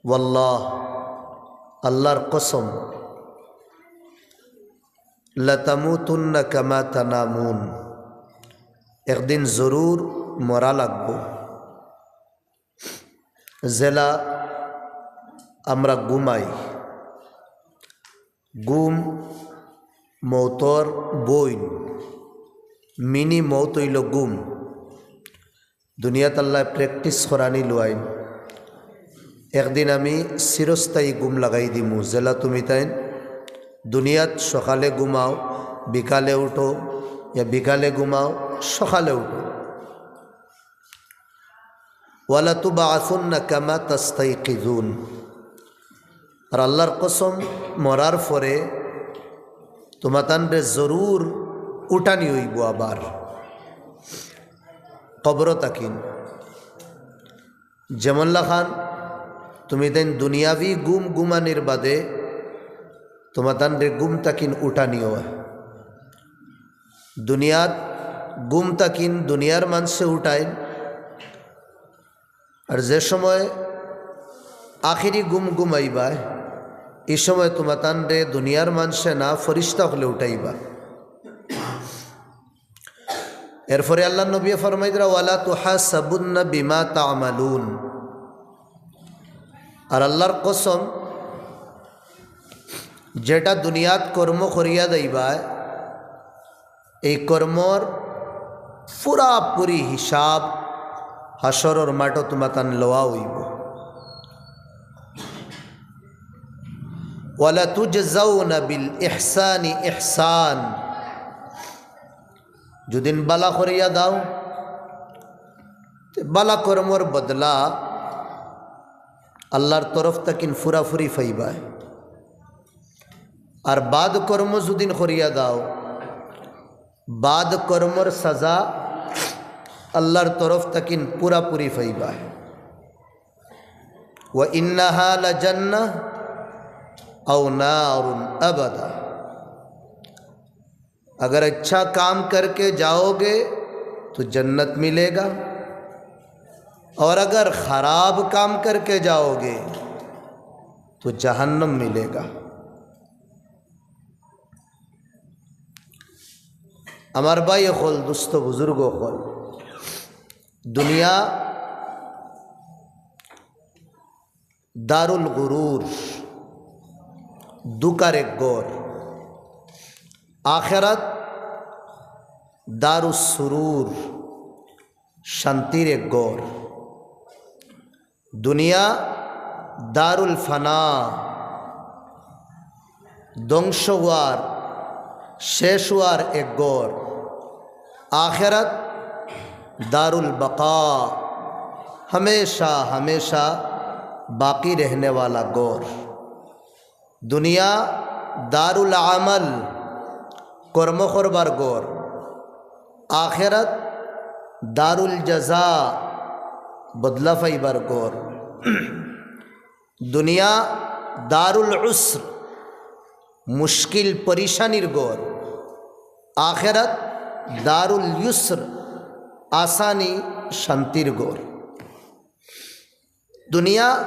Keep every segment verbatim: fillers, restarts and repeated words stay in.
والله, আল্লাহর কসম, لتموتن كما تنامون, একদিন জরুর মরা লাগবো। যেলা আমরা ঘুমাই, ঘুম মৌতর বইন, মিনি মৌত অইলো ঘুম। দুনিয়াত আল্লায় practice করানি লুয়াইন। একদিন আমি চিরস্থায়ী ঘুম লাগাই দিমু, যেলা তুমি তাইন দুনিয়াত সকালে ঘুমাও, বিকালে উঠো, ইয়া বিকালে ঘুমাও, সকালে উঠো। ولتبعثن كما تستيقظون। আর আল্লাহর কসম, মরার পরে তুমাতানরে জরুর উঠানি অইবো আবার কবর থাকিন। যেমন লাখান তুমি তাইন দুনিয়াবি ঘুম ঘুমানির বাদে তুমাতানরে ঘুম থাকিন উঠানি অয়। দুনিয়াত ঘুম থাকিন দুনিয়ার মানষে উঠাইন, আর যে সময় আখেরি ঘুম ঘুমাইবায়, ই সময় তুমাতানরে দুনিয়ার মানষে না, ফিরিস্তা অকলে উঠাইবা। এরপরে আল্লাহর নবীয়ে ফরমাইতরা, ولا تحاسبن بما تعملون। আর আল্লাহর কসম, যেটা দুনিয়াত কর্ম করিয়া যাইবায়, এই কর্মর পুরাপুরি হিসাব হাশরর মাঠো তুমাতান লওয়া অইবো। ولتجزون بالإحسان إحسان। যুদিন বালা করিয়া দাও, তে বালা কর্মর বদলা আল্লাহর তরফ থাকিন পুরাপুরি পাইবায়। আর বাদ কর্ম যুদিন করিয়া দাও, বাদ কর্মর সাজা আল্লাহর তরফ থাকিন পুরাপুরি পাইবায়। وإنها لجنة أو نار أبدا। अगर अच्छा काम करके जाओगे तो जन्नत मिलेगा, और अगर खराब काम करके जाओगे तो जहन्नम मिलेगा। আমার ভাই অকল, দোস্ত বুজুর্গ অকল, দুনিয়া দারুল গুরুর, ধুকার এক ঘর। আখেরাত দারুস সুরুর, শান্তির এক ঘর। দুনিয়া দারুল ফানা, ধ্বংস অওয়ার, শেষ অওয়ার এক ঘর। আখেরাত দারুল বাকা, হামেশা হামেশা বাকি রহনে ওয়ালা ঘর। দুনিয়া দারুল আমাল, কর্ম করবার ঘর। আখেরাত দারুল জাজা, বদলা পাইবার ঘর। দুনিয়া দারুল উসর, মুশকিল পরিশানির ঘর। আখেরাত দারুল ইউসর, আসানি শান্তির ঘর। দুনিয়া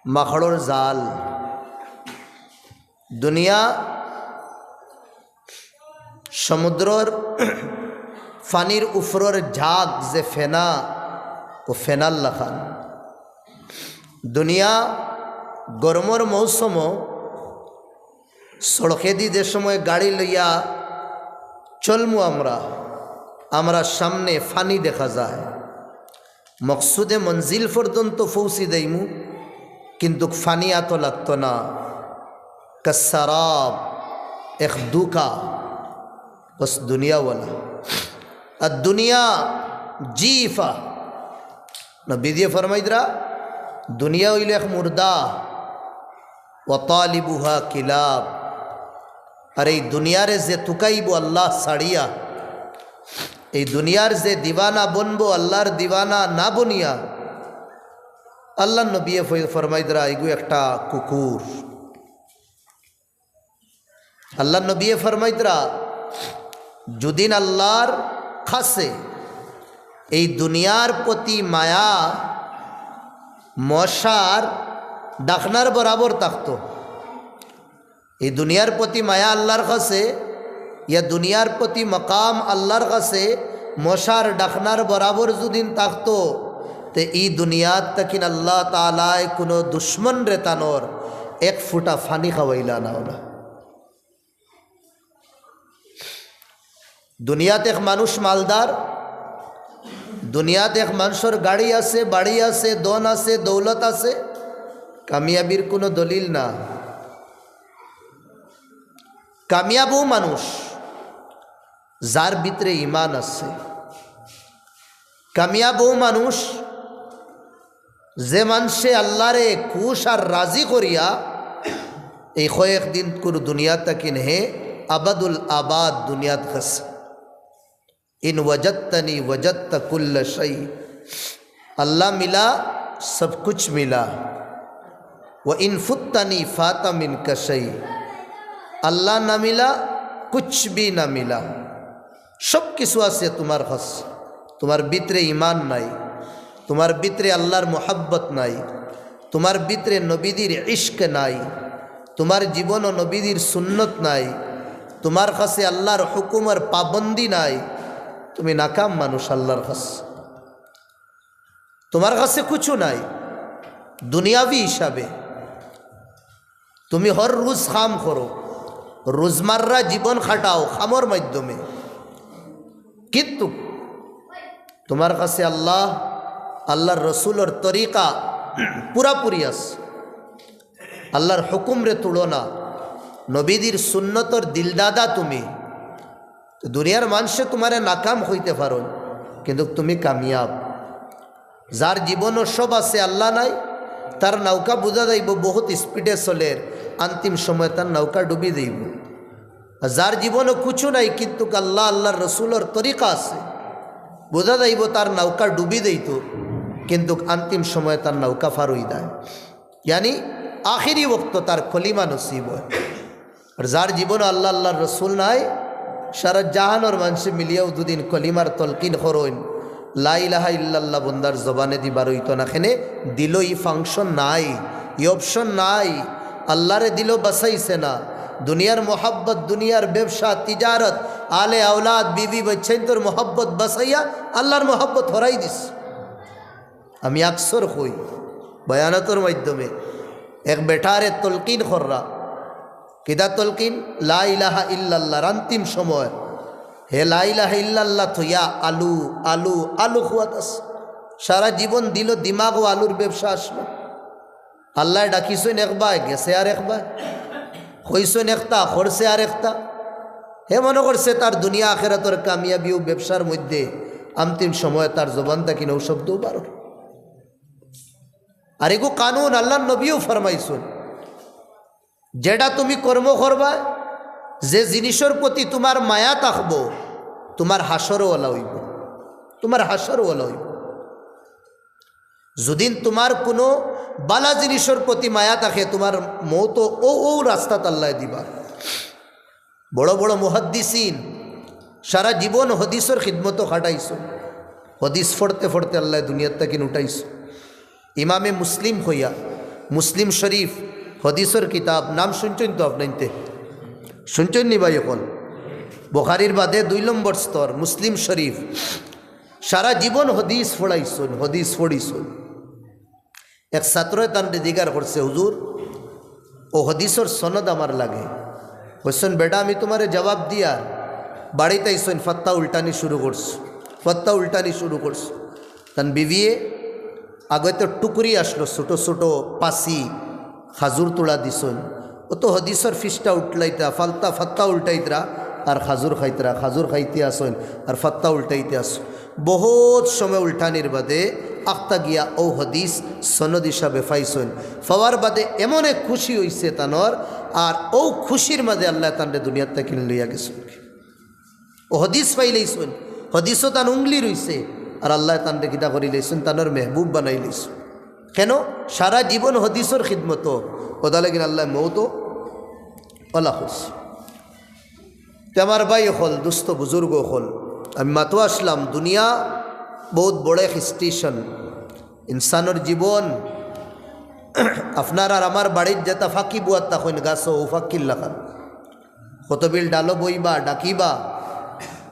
মাখড়র জাল, দুনিয়া সমুদ্রর পানির উপরর ঝাঁক যে ফেনা, ও ফেনার লাখান। দুনিয়া গরমর মৌসুমো সড়কেদি যে সময় গাড়ি লইয়া চলমু আমরা, আমরা সামনে পানি দেখা যায়। মকসুদে মঞ্জিল পর্যন্ত পৌঁছি দেইমু, কিন্তু পানি আতো লাগতো না। কাসসারাব, এক ধুকা, বস দুনিয়াওয়ালা। আর দুনিয়া জিফা, নবীজিয়ে ফরমাইতরা, দুনিয়া অইলো এক মুর্দা, ওয়া তালিবুহা কিলাব। আর এই দুনিয়ারে যে তুকাইবো আল্লাহ ছাড়িয়া, এই দুনিয়ার যে দিওয়ানা বনবো আল্লাহর দিওয়ানা না বনিয়া, আল্লাহর নবীয়ে ফ-, ফরমাইতরা, ইগু একটা কুকুর। আল্লাহর নবীয়ে ফরমাইতরা, যুদিন আল্লাহর কাছে এই দুনিয়ার প্রতি মায়া মশার ডাকনার বরাবর থাকতো। এই দুনিয়ার প্রতি মায়া আল্লাহর কাছে, ইয়া দুনিয়ার প্রতি মকাম আল্লাহর কাছে মশার ডাকনার বরাবর যুদিন থাকতো, তে ই দুনিয়াত তাকিন আল্লাহ তাআলায় কুনু দুশমনরে তানর এক ফুটা পানি খাওয়াইলা না ওলা। দুনিয়াত এক মানুষ মালদার, দুনিয়াত এক মানুষর গাড়ি আছে, বাড়ি আছে, ধন আছে, দৌলত আছে, কামিয়াবির কুনু দলিল না। কামিয়াব অউ মানুষ যার ভিতরে ইমান আছে। কামিয়াব অউ মানুষ যে মানষে আল্লাহরে খুশ আর রাজি করিয়া এই কয়েক দিন কুর দুনিয়া তাকিন হে আবাদুল আবাদ দুনিয়াত গেছে। ইন ওয়াজাদতানি ওয়াজাদতা কুল্লা শাই। আল্লাহ মিলা, সব কুছ মিলা। ওয়া ইন ফুত্তানি ফাতা মিনকা শাই। আল্লাহ না মিলা, কুছ ভি না মিলা। সব কিছু আছে তুমার কাছে, তুমার ভিতরে ইমান নাই, তুমার ভিতরে আল্লাহর মোহাব্বত নাই, তুমার ভিতরে নবীজির ইশক নাই, তুমার জীবনও নবীজির সুন্নত নাই, তুমার কাছে আল্লাহর হুকুমর পাবন্দি নাই, তুমি নাকাম মানুষ আল্লাহর কাছে। তুমার কাছে কুছু নাই দুনিয়াবি হিসাবে। তুমি হর রুজ কাম করো, রুজমাররা জীবন খাটাও কামর মাধ্যমে, কিন্তু তুমার কাছে আল্লাহ, আল্লাহর রসুলর তরিকা পুরাপুরি আছে। আল্লাহর হুকুমরে তুলো না, নবীজির সুন্নতর দিলদাদা তুমি। তো দুনিয়ার মানষে তুমারে নাকাম কইতে পারইন, কিন্তু তুমি কামিয়াব। যার জীবনও সব আছে, আল্লাহ নাই, তার নৌকা বুঝা যাইবো বহুত স্পিডে চলের, আন্তিম সময় তার নৌকা ডুবি যাইবো। আর যার জীবনও কুছু নাই, কিন্তু আল্লাহ, আল্লাহর রসুলর তরিকা আছে, বুঝা যাইবো তার নৌকা ডুবি যাইতো, কিন্তু আন্তিম সময় তার নৌকা পার অই যায়। ইয়ানি আখেরি ওয়াক্ত তার কলিমা নসিব অয়। আর যার জীবনও আল্লাহ, আল্লাহর রসুল নাই, সারা জাহানর মানষে মিলিয়াও দুদিন কলিমার তলকিন করইন, লা ইলাহা ইল্লাল্লাহ বন্দার জবানেদি বার অইতো না, কেনে দিলো ই function নাই, ই option নাই। আল্লাহরে দিলো বাঁচাইছে না, দুনিয়ার মোহাব্বত, দুনিয়ার ব্যবসা, তিজারত, আলে আওলাদ, বিবি বাচ্চাইন্তর মোহাব্বত বাঁচাইয়া আল্লাহর মোহাব্বত হরাই দিছে। আমি আকসর কই বয়ানতর মাধ্যমে, এক বেটারে তলকিন কররা, কিতা তলকিন? লা ইলাহা ইল্লাল্লাহর আন্তিম সময়। হে লা ইলাহা ইল্লাল্লাহ থইয়া আলু, আলু, আলু খুয়াত আছে। সারা জীবন দিলো দিমাগও আলুর ব্যবসা আসলো। আল্লায় ডাকিছইন একবায়, গেছে আর একবায়। কইছইন একটা, করছে আর একটা। হে মনো করছে তার দুনিয়া আখেরাতর কামিয়াবিও ব্যবসার মধ্যে, আন্তিম সময় তার জবান থাকি নৌ শব্দও বারো। আর এগু কানুন আল্লাহর নবীও ফরমাইছইন, যেটা তুমি কর্ম করবা, যে জিনিসর প্রতি তুমার মায়া থাকবো, তুমার হাশরও ওলা অইবো, তুমার হাশরও ওলা অইবো। যুদিন তুমার কুনু বালা জিনিসর প্রতি মায়া থাকে, তুমার মৌত ও, ও রাস্তাত আল্লায় দিবা। বড় বড় মুহাদ্দিসিন সারা জীবন হদিসর খিদমতো খাটাইছইন, হদিস ফড়তে ফড়তে আল্লায় দুনিয়াত থাকি উঠাইছইন। ইমামে মুসলিম কইয়া, মুসলিম শরীফ হদিসর কিতাব, নাম শুনছইন তো আপনাইন্তে? শুনছইন নি ভাই অকল? বুখারীর বাদে দুই নম্বর স্তর মুসলিম শরীফ। সারা জীবন হদিস ফড়াইছইন, হদিস ফড়িছইন। এক ছাত্রয় তানরে জিগার করছে, "হুজুর, অউ হদিসর সনদ আমার লাগে।" কইছইন, "বেটা, আমি তুমারে জবাব দিয়ার।" বাড়িত আইছইন, ফত্তা উল্টানি শুরু করছে, ফত্তা উল্টানি শুরু করছে। তান বিবিয়ে আগে তো টুকরি আসলো, ছোট ছোট পাসি, খাজুর তুলা দিছইন। অউ তো হদিসর ফিসটা উল্টাইতা, ফালতা ফত্তা উল্টাইতরা, আর খাজুর খাইতরা, খাজুর খাইতে আসইন, আর ফত্তা উল্টাইতে আসইন। বহুত সময় উল্টানির বাদে আখতা গিয়া অউ হদিস সনদ হিসাবে পাইছইন। পাওয়ার বাদে এমন এক খুশি অইছে তানর, আর অউ খুশির মাঝে আল্লায় তানরে দুনিয়াত থাকি লইয়া গেছইন। অউ হদিস পাইলাইছইন, হদিসও তান উংলি রইছে, আর আল্লায় তানরে কিতা করিলাইছইন, তানর মেহবুব বানাইলাইছইন। কেন? সারা জীবন হদিসর খিদমতো, অউদার লাগিন আল্লায় মৌতও ওলা করছে। তে আমার ভাই অকল, দুস্ত বুজুর্গ অকল, আমি মাতো আসলাম, দুনিয়া বহুত বড় এক স্টেশন। ইনসানর জীবন আপনার আর আমার বাড়িত যেতা ফাকি বুয়াত থাকইন গাছো, অউ ফাকির লাখান। কতবিল ডালো বইবা, ডাকিবা,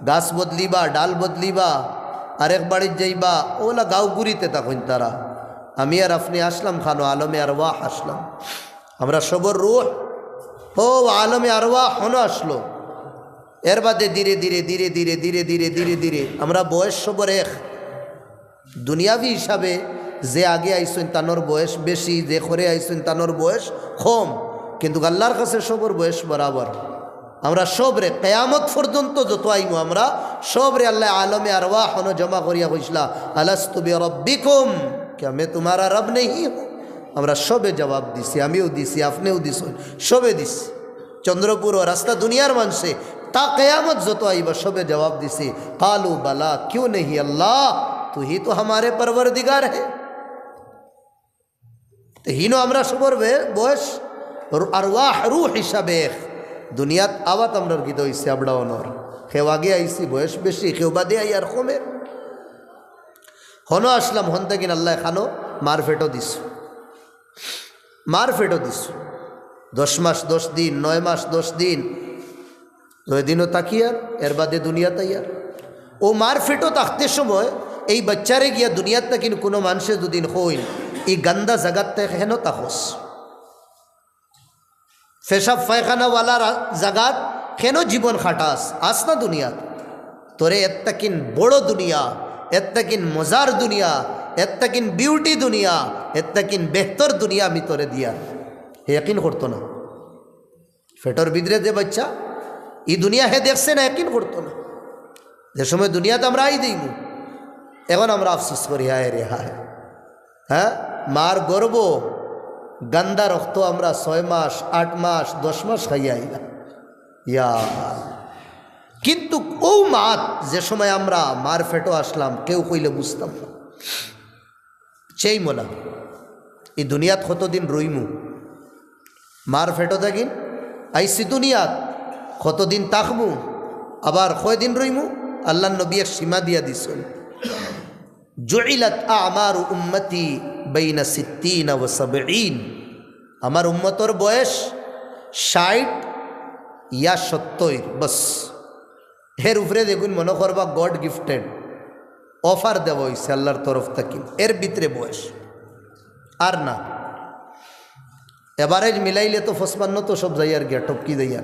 গাছ বদলিবা, ডাল বদলিবা, আরেক বাড়িত যাইবা, অউলা গাঁও ঘুরিতে থাকইন তারা। আমি আর আপনে আসলাম খানো, আলমে আরওয়াহ আসলাম। আমরা সবর রুহ, অউ আলমে আরওয়াহ হনো আসলো। এর বাদে ধীরে ধীরে, ধীরে ধীরে, ধীরে ধীরে, ধীরে ধীরে আমরা বয়স সবর এক। দুনিয়াবি হিসাবে যে আগে আইছইন তানর বয়স বেশি, যে খরে আইছইন তানর বয়স কম, কিন্তু আল্লার কাছে সবর বয়স বরাবর। আমরা সবরে, কিয়ামত পর্যন্ত যত আইমু আমরা, সবরে আল্লায় আলমে আরওয়াহ হনো জমা করিয়া কইছলা, "আলাস্তু বিরাব্বিকুম, ক্যা মে তুমারা রব নেহি হুঁ?" আমরা সবে জবাব দিছি, আমিও দিছি, আপনেও দিছইন, সবে দিছি। চন্দ্রপুর ও রাস্তা দুনিয়ার মানষে, তা কিয়ামত যত আইবা সবে জবাব দিছি, "কালু বালা, কিউঁ নেহি আল্লাহ, তু হি তো হামারে পরওয়ারদিগার হে।" তে হিনো আমরা সবর বে-, বয়স, রু-, আরওয়াহ রুহ হিসাবে এক। দুনিয়াত আওয়াত আমরার কিতা অইছে, আবড়া অনর। কেউ আগে আইছি, বয়স বেশি, কেউ বাদে আইয়ার কমে। হনো আসলাম, হন থাকিন আল্লায় খানো মার ফেটো দিছইন। মার ফেটো দিছইন। দশ মাস দশ দিন, নয় মাস দশ দিন, নয় দিনও থাকিয়ার, এর বাদে দুনিয়াত আইয়ার। অউ মার ফেটো থাকতে সময় এই বাচ্চারে গিয়া দুনিয়াত থাকিন কুনু মানষে যুদি কইন, "ই গান্দা জাগাত তে কেনো থাকস? পেশাব পায়খানাওয়ালা রা-, জাগাত কেনো জীবন খাটাস? আস না দুনিয়াত।" তোরে এর থাকিন বড় দুনিয়া, এর থাকিন মজার দুনিয়া, এর থাকিন বিউটি দুনিয়া, এর থাকিন বেহতর দুনিয়া আমি তোরে দিয়ার। হে ইয়াকিন করতো না। ফেটর ভিতরে যে বাচ্চা, ই দুনিয়া হে দেখছে না, ইয়াকিন করতো না। যে সময় দুনিয়াত আমরা আই দিমু, এখন আমরা আফসোস করি, হায় রে হায়। হ্যাঁ, মার গর্ভ, গান্দা রক্ত আমরা ছয় মাস, আট মাস, দশ মাস খাইয়া আইলাম। ইয়া, কিন্তু অউ মাত যে সময় আমরা মার ফেটো আসলাম, কেউ কইলে বুঝতাম না। সেই মোলা, ই দুনিয়াত কতদিন রইমু? মার ফেটো থাকিন আইছি দুনিয়াত, কতদিন থাকমু? আবার কয়দিন রইমু? আল্লার নবী এক সীমা দিয়া দিছইন, "জুইলাত আমারু উম্মতি বাইনা সিত্তিনা ওয়া সাবঈন।" আমার উম্মতর বয়স ষাইট ইয়া সত্তইর, বস। এর উপরে দেখইন মনো করবা God gifted, offer দেওয়া অইছে আল্লার তরফ থাকি, এর ভিতরে বয়স আর না। Average মিলাইলে তো পঁচপান্ন তো সব যাইয়ার গিয়া, টপকি যাইয়ার।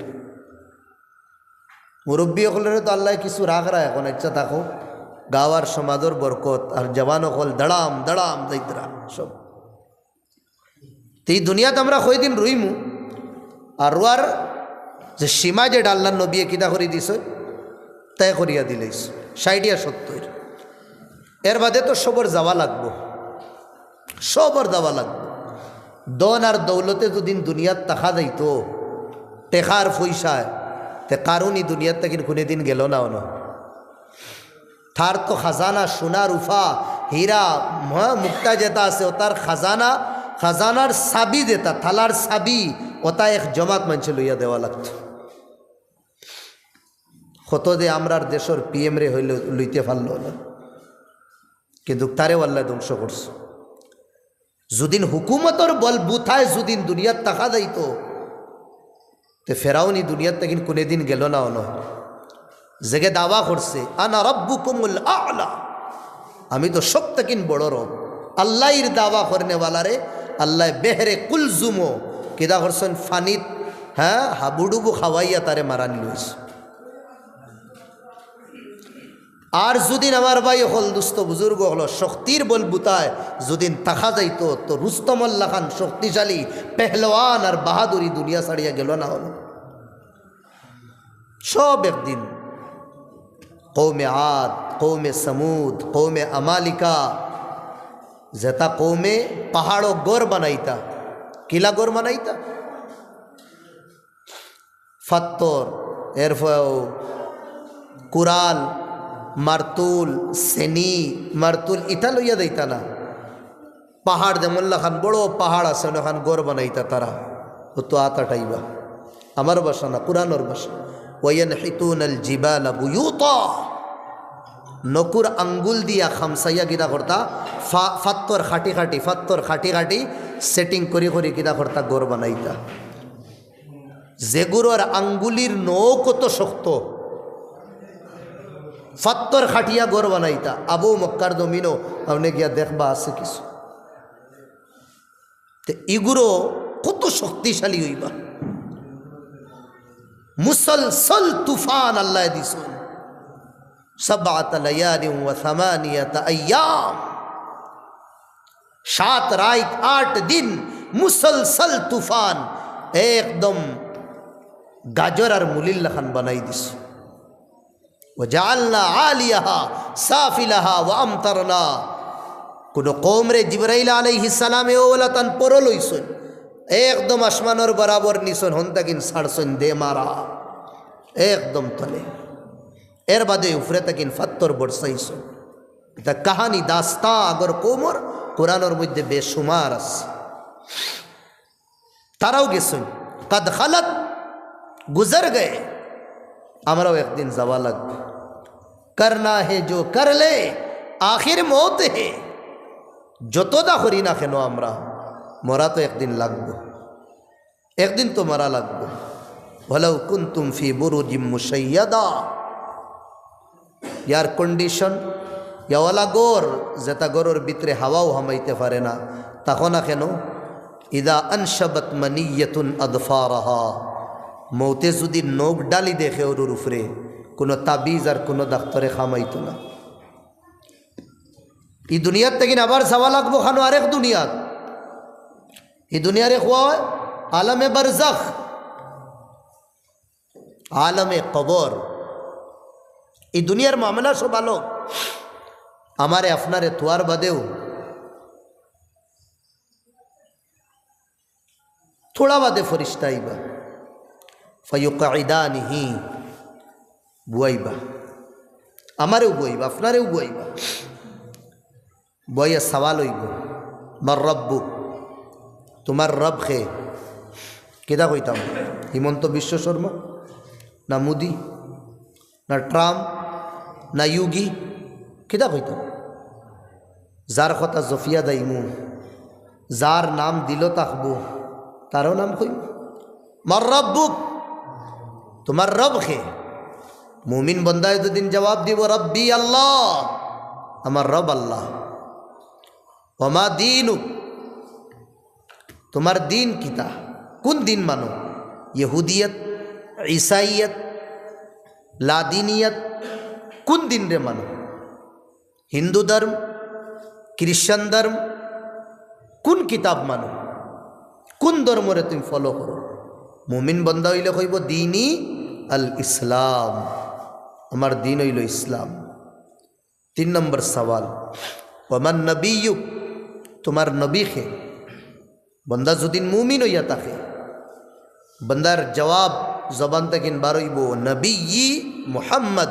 মুরব্বি অকলরে তো আল্লায় কিছু রাখরা এখন, ইচ্ছা থাকো, গাওয়ার সমাজর বরকত, আর জওয়ান অকল দাড়াম দাড়াম যাইতরা সব। তে ই দুনিয়াত আমরা কয়দিন রইমু? আর রোয়ার যে সীমা যেটা আল্লার নবীয়ে কিতা করি দিছইন, তয় করিয়া দিলাইছইন, ষাইট ইয়া সত্তইর। এর বাদে তো সবর যাওয়া লাগবো, সবর যাওয়া লাগবো। ধন আর দৌলতে যুদি দুনিয়াত থাকা যাইতো, টেকার পয়সায়, তে কারুন ই দুনিয়াত থাকিন কুনুদিন গেল না অনো। তার তো খাজানা, সোনা, রুফা, হীরা, ম-, মুক্তা যেটা আছে, অতার খাজানা, খাজানার চাবি যেটা, তালার চাবি, অতা এক জমাত মানষে লইয়া দেওয়া লাগতো। কত যে আমরার দেশর পিএম রে অইলে লইতে পারলো না, কিন্তু তারেও আল্লায় ধ্বংস করছে। যুদিন হুকুমতর বলবুতায় যুদিন দুনিয়াত থাকা যাইতো, তে ফেরাউন ই দুনিয়াত থাকিন কুনুদিন গেল না অনো। যেগে দাওয়া করছে, "আনা রাব্বুকুমুল আ'লা", আমি তো সব থাকিন বড় রব। আল্লাইর দাওয়া করনেওয়ালারে আল্লায় বেহরে কুলজুমো কিতা করছইন, ফানিত, হ্যাঁ, হাবুডুবু খাওয়াইয়া তারে মারানি লইছে। আর যুদিন আমার ভাই অকল, দুস্ত বুজুর্গ অকল, শক্তির বলবুতায় যুদিন থাকা যাইতো, তো রুস্তমর লাখান শক্তিশালী পেহলওয়ান আর বাহাদুরি দুনিয়া ছাড়িয়া গেল না অনো। সব একদিন কওমে আদ, কওমে সমুদ, কওমে আমালিকা, যেটা কওমে পাহাড়ো ঘর বানাইতা, কিলা ঘর বানাইতা? ফাত্তর, এরপর কুড়াল, মারতুল, সেনি, মারতুল, ইটা লইয়া যাইতা না। পাহাড় যেমন লাখান বড় পাহাড় আছে, অখান ঘর বানাইতা তারা। অতো আত আটাইবা। আমার ভাষা না, কুরআনর ভাষা। "ওয়ায়ানহিতুনাল জিবালা বুয়ুতা।" নকুর আঙ্গুল দিয়া খামসাইয়া কিতা করতা? ফা-, ফাত্তর খাটি খাটি, ফাত্তর খাটি খাটি সেটিং করি করি কিতা করতা, ঘর বানাইতা। যেগুরর আঙ্গুলির নখ কত শক্ত, ফাত্তর খাটিয়া ঘর বানাইতা। আবু মক্কার জমিনও আপনে গিয়া দেখবা আছে কিছু। তে ইগুরো কত শক্তিশালী অইবা। মুসলসল তুফান আল্লায় দিছইন। সাবআতা লায়ালিন ওয়া সামানিয়াতা আইয়াম। সাত রাইত আট দিন মুসলসল তুফান, একদম গাজর আর মুলির লাখান বানাই দিছইন। ওয়া জাআলনা আলিয়াহা সাফিলাহা ওয়া আমতারনা। কুনু কওমরে জিবরাইল আলাইহিস সালামে অউলা তান পরলইছইন, একদম আসমানর বরাবর নিছইন, হন তাকিন ছাড়ছইন দে মারা, একদম তলে। এর বাদে উপরে তাকিন ফাত্তর বরসাইছইন। ইতা কাহানি, দাস্তান আগর কওমর কোরআনর মধ্যে বেশুমার আছে। তারাও গেছইন, কদ খালাত, গুজর গয়ে, আমরাও একদিন যাওয়া লাগবো। করনা হে জো কর লে, আখির মৌত হে। যততা করি না কেন আমরা, মরা তো একদিন লাগবো, একদিন তো মরা লাগবো। ওয়ালাউ কুনতুম ফি বুরুজিম মুশাইয়াদা, এয়ার কন্ডিশন, ইয়াওয়ালা ঘর, যেটা ঘরর ভিতরে হাওয়াও হামাইতে পারে না, তখন না কেন? ইদা আনশাবাত মানিয়াতুন আদফারাহা, মৌতে যদি নখ ডালি দেয় কেউর উপরে, কোনো তাবিজ আর কোনো ডাক্তরে কামাইতো না। ই দুনিয়াত থাকি আবার যাওয়া লাগবো খানো আরেক দুনিয়াত। ই দুনিয়ারে কওয়া অয় আলমে বারজাখ, আলমে কবর। ই দুনিয়ার মামলা সব আলগ। আমারে আপনারে থুয়ার বাদেও থুড়া বাদে ফিরিস্তা আইবা। ফায়ুকাইদানিহি, বওয়াইবা। আমারেও বওয়াইবা, আপনারেও বওয়াইবা। বওয়াইয়া সওয়াল অইবো, "মান রাব্বুক?" তুমার রব কে? কিতা কইতাম? হিমন্ত বিশ্ব শর্মা? না মোদি? না ট্রাম্প? না ইউগি? কিতা কইতাম? যার কথা জফিয়া দাইমু, যার নাম দিলো থাকবো, তারও নাম কইমু। "মান রাব্বুক?" তুমার রব কে? মুমিন বন্দায় দুদিন জবাব দিবো, "রব্বি আল্লাহ, আমার রব আল্লাহ।" "ওয়া মা দীনুক?" তুমার দিন কিতা? কুন দিন মানো? ইহুদিয়ত, ইসাইয়ত, লাদিনিয়ত, কুন দিনরে মানো? হিন্দু ধর্ম, খ্রিস্টান ধর্ম, কুন কিতাব মানো? কুন ধর্মরে তুমি ফলো করো? মুমিন বন্দা অইলে কইবো, "দীনি আল ইসলাম, আমার দিন অইলো ইসলাম।" তিন নম্বর সওয়াল, "ওয়া মান নাবিয়্যুক?" তুমার নবী কে? বন্দা যুদি মুমিন অইয়া থাকে, বন্দার জবাব জবান থাকি বার অইবো, "নবিয়্যি মুহাম্মদ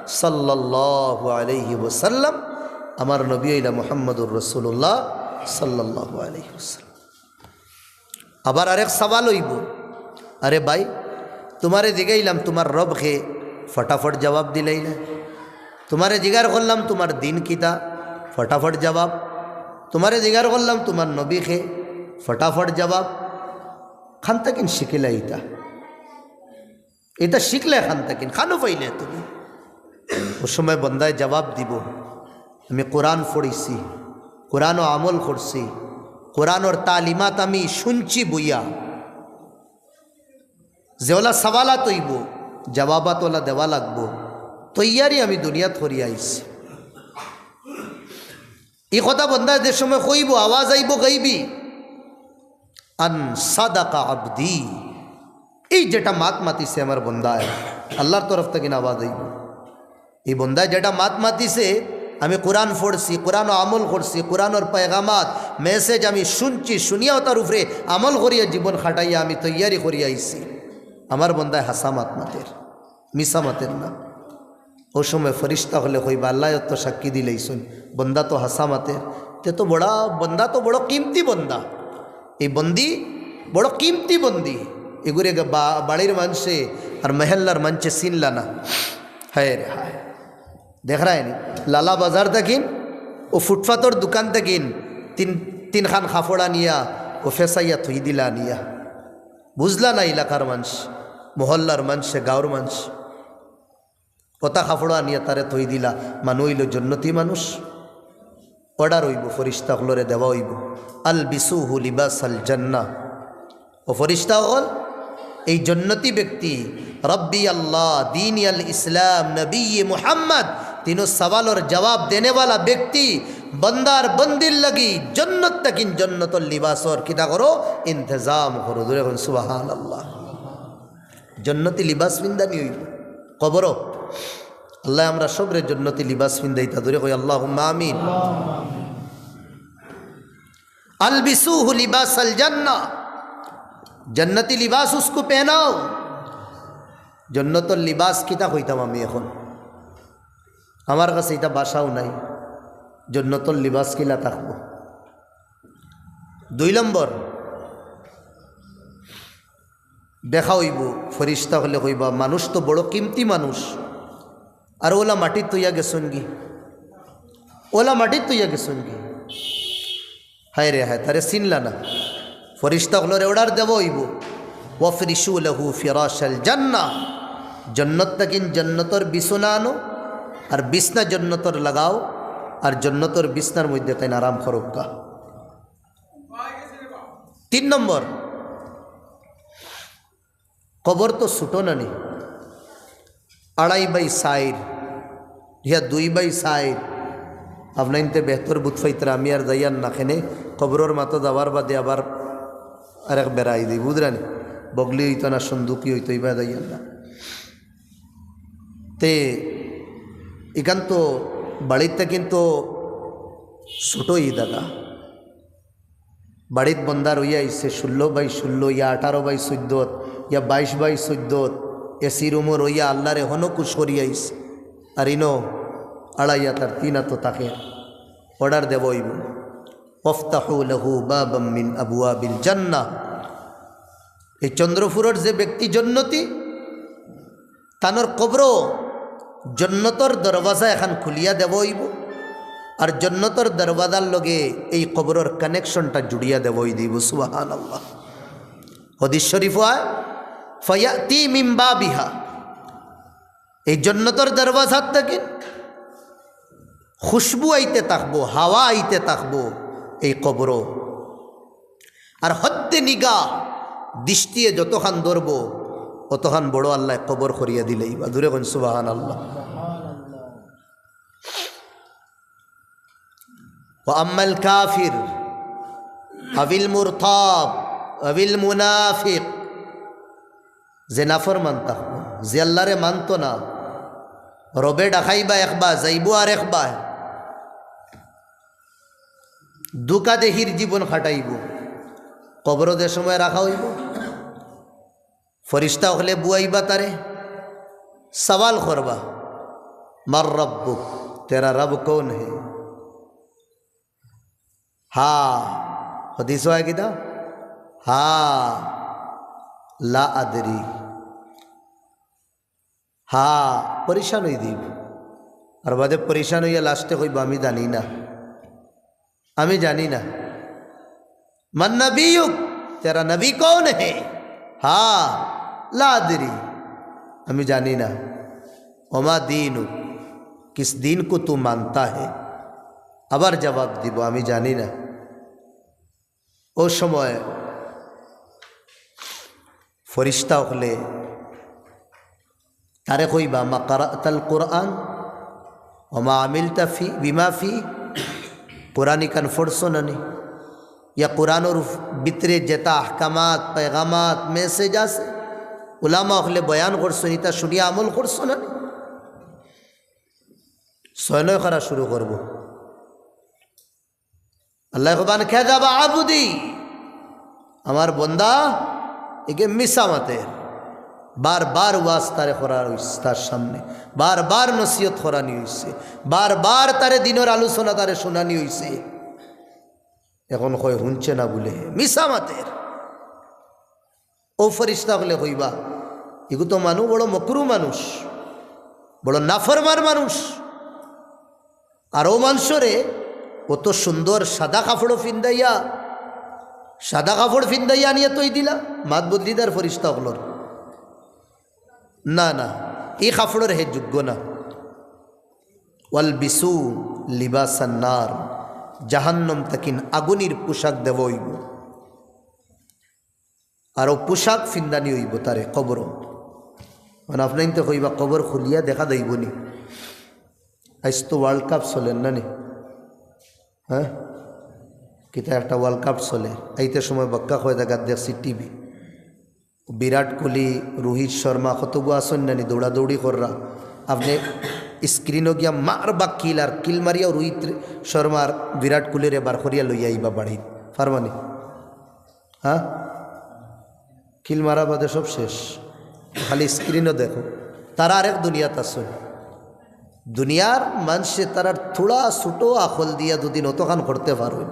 সাল্লাল্লাহু আলাইহি ওয়াসাল্লাম, আমার নবী অইলা মুহাম্মদুর রাসূলুল্লাহ সাল্লাল্লাহু আলাইহি ওয়াসাল্লাম।" আবার আরেক সওয়াল অইবো, "আরে ভাই, তুমারে জিগাইলাম তুমার রব কে, ফটাফট জবাব দিলাইলা। তুমারে জিগার করলাম তুমার দিন কিতা, ফটাফট জবাব। তুমারে জিগার করলাম তুমার নবী কে, ফটাফট জবাব। খান থাকি শিখিলা ইতা? ইতা শিখলে খান থাকি, খানো পাইলে তুমি?" অউ সময় বন্দায় জবাব দিবো, "আমি কোরআন পড়ছি, কোরআনো আমল করছি, কোরআনর তালিমাত আমি শুনছি বইয়া।" যেওলা সওয়ালাত অইবো, জবাবাত ওলা দেওয়া লাগবো। তৈয়ারি আমি দুনিয়াত করিয়া আইছি। ই কথা বন্দায় যে সময় কইবো, আওয়াজ আইবো গাইবি, "আন সাদাকা আবদি।" এই যেটা মাত মাতিছে আমার বন্দায়, আল্লাহর তরফ থাকি আওয়াজ আইবো। ই বন্দায় যেটা মাত মাতিছে, "আমি কোরআন পড়ছি, কোরআনো আমল করছি, কোরআনর পয়গামাত, মেসেজ আমি শুনছি, শুনিয়া ওটার উপরে আমল করিয়া জীবন খাটাইয়া আমি তৈয়ারি করিয়া আইছি।" আমার বন্দায় হাছা মাত মাতের, মিছা মাতের না। অউ সময় ফিরিস্তা অকলে কইবা, "আল্লায় তো সাক্ষী দিলাইছইন, বন্দা তো হাছা মাতের, তে তো বড়া, বন্দা তো বড় কিমতি বন্দা।" ই বন্দি বড় কিমতি বন্দি। ইগুরে বা-, বাড়ির মানষে আর মহল্লার মানষে চিনলা না। হায় রে হায়। দেখরায়নি, লালা বাজার থাকি অউ ফুটপাতর দোকান থাকিন তিন, তিনখান কাপড় আনিয়া অউ ফেসাইয়া থুই দিলা আনিয়া। বুঝলা না এলাকার মানষে, মহল্লার মানষে, গাঁওর মানষে। অতা কাপড় আনিয়া তারে থুই দিলা, মানু অইলো জন্নতি মানুষ। Order অইবো, ফিরিস্তা অকলরে দেওয়া অইবো, "আলবিসুহু লিবাসাল জান্নাহ।" ও ফিরিস্তা অকল, এই জন্নতি ব্যক্তি, রব্বি আল্লাহ, দীনি আল ইসলাম, নবী মুহাম্মদ, তিনো সওয়ালর জওয়াব দেনেওয়ালা ব্যক্তি, বন্দার বন্দির লাগি জন্নত থাকিন জন্নতর লিবাসর কিতা করো, ইন্তেজাম করো। জোরে কইন সুবহানাল্লাহ। জন্নতি লিবাস পিন্দানি অইবো কবরো। আল্লায় আমরা সবরে জন্নতি লিবাস পিন্দাইতা। জোরে কই আল্লাহুম্মা আমিন। আলবিসুহু লিবাসাল জান্নাহ, জন্নতি লিবাস উসকো পেহনাও। জন্নতর লিবাস কিতা কইতাম আমি এখন, আমার কাছে ইতা ভাষাও নাই। জন্নতর লিবাস কিলা থাকবো। দুই নম্বর, দেখা অইবো, ফিরিস্তা অকলে কইবা, মানুষ তো বড় কিমতি মানুষ, আর অলা মাটিত থইয়া গেছইন গি, অলা মাটিত থইয়া গেছইন গি। হায় রে হায়, তারে চিনলা না। ফিরিস্তা অকলরে order দেওয়া অইবো, "ওয়াফরিশু লাহু ফিরাশাল জান্নাহ।" জন্নত থাকিন জন্নতর বিছনা আনো, আর বিছনা জন্নতর লাগাও, আর জন্নতর বিছনার মধ্যে তাইন আরাম করউক্কা। তিন নম্বর, কবর তো ছুটো নানি, আড়াই বাই চাইর, ইয়া দুই বাই চাইর। আপনাইন্তে বেহতর বুঝ পাইতরা, আমি আর যাইয়ার না কেনে। কবরর মাতো যাওয়ার বাদে আবার আরেক বেড়াই দিই, বুঝরানি? বগলি অইতো না, সন্দুকি অইতো, ইবা যাইয়ার না। তে ইখান তো বাড়িত থাকিন তো ছুটো ই জাগা। বাড়িত বন্দা রইয়া আইছে ষোলো বাই ষোলো, ইয়া আঠারো বাই চৌদ্দত, ইয়া বাইশ বাই চৌদ্দত, এসি রুমো রইয়া আল্লারে হনো খুশ করিয়া আইছে। আর ইনো আড়াই আত আর তিন আত থাকে, order দেওয়া অইবো, "ওয়াফতাহু লাহু বাবাম মিন আবওয়াবিল জান্নাহ।" এই চন্দ্রপুরর যে ব্যক্তি জন্নতি, তানর কবরো জন্নতর দরওয়াজা এখান খুলিয়া দেওয়া অইবো, আর জন্নতর দরওয়াজার লগে এই কবরর connectionটা জুড়িয়া দেওয়া অই দিবো। সুবহানাল্লাহ। হাদিস শরীফো আয়, "ফায়াতি মিন বাবিহা", এই জন্নতর দরওয়াজার থাকি খুশবু আইতে থাকবো, হাওয়া আইতে থাকবো এই কবরো। আর হদ্দে নিগাহ দৃষ্টিয়ে যতখান ধরবো, অতখান বড় আল্লায় কবর করিয়া দিলাইবা। জোরে কইন সুবহানাল্লাহ। ওয়া আম্মাল কাফির আবিল মুরতাব আবিল মুনাফিক, যে নাফরমান থাকবো, যে আল্লারে মানতো না, রবে ডাকাইবা একবার, যাইবো আর একবার, ধোকাদেহির জীবন কাটাইবো। কবরো যে সময় রাখা অইবো, ফিরিস্তা অকলে বুয়াইবা তারে, সওয়াল করবা, "মান রাব্বুক, তেরা রব কৌন হে?" হা, হাদিসো আয় কিতা? হা, লা আদরি। হা, পরেশান অই দিবো। আর বাদে পরেশান অইয়া লাস্টে কইবো, "আমি জানি না, আমি জানি না।" "মান নাবিয়ুক, তেরা নবী কৌন হে?" হা, লা আদরি, আমি জানি না। "ওমা দীনুক, কিস দীন কো তু মানতা হে?" আবার জবাব দিবো, "আমি জানি না।" অউ সময় ফিরিস্তা অকলে তারে কইবা, "মা কারাতাল কুরআন, ওয়া মা আমিলতা ফি, বিমা ফি।" কুরআন ইখান পড়ছো না নি? ইয়া কুরআনর উফ-, ভিতরে যেতা আহকামাত, পেগামাত, message আছে, উলামা অকলে বয়ান করছইন, ইতা শুনিয়া আমল করছো না নি? ছয় নয় করা শুরু করবো। আল্লায় কইবা, "কাযাবা আবদি, আমার বন্দা ইগে মিছা মাতের।" বারবার ওয়াজ তারে করা অইছে তার সামনে, বারবার নসিহত করানি অইছে, বারবার তারে দ্বীনর আলোচনা তারে শুনানি অইছে। এখন কয় হুনছে না বুলে, মিছা মাতের। অউ ফিরিস্তা অকলে কইবা, "ইগু তো মানুষ বড় মকরু মানুষ, বড় নাফরমান মানুষ।" আর অউ মানষরে অত সুন্দর সাদা কাপড়ও ফিন্দাইয়া, সাদা কাপড় ফিন্দাইয়া আনিয়া থই দিলা, মাত বদলি দেয় ফিরিস্তা অকলর। না, না, ই কাপড়র হে যোগ্য না। ওয়ালবিসু লিবাসান নার, জাহান্নাম তাকিন আগুনির পোশাক দেওয়া অইবো। আর অউ পোশাক ফিন্দানি অইবো তারে কবরো। মানে, আপনে ইনতে কইবা, কবর খুলিয়া দেখা যাইবো নি? আইজ তো World Cup চলের না নি? হ্যাঁ, কিতা একটা World Cup চলের। আইতে সময় বাক্কা কয় জাগাত দেখছি টিভি, বিরাট কোহলি, রোহিত শর্মা, কতগু আছইন না নি, দৌড়াদৌড়ি কররা। আপনে স্ক্রিনো গিয়া মারবা কিল, আর কিল মারিয়াও রোহিত শর্মা আর বিরাট কোহলিরে বার করিয়া লইয়া আইবা বাড়িত, পারবা নি? হ্যাঁ, কিল মারা বাদে সব শেষ, খালি স্ক্রিনো দেখো। তারা আরেক দুনিয়াত আছইন। দুনিয়ার মানষে তারার থুড়া ছোট আকল দিয়া দুদিন অতখান করতে পারইন,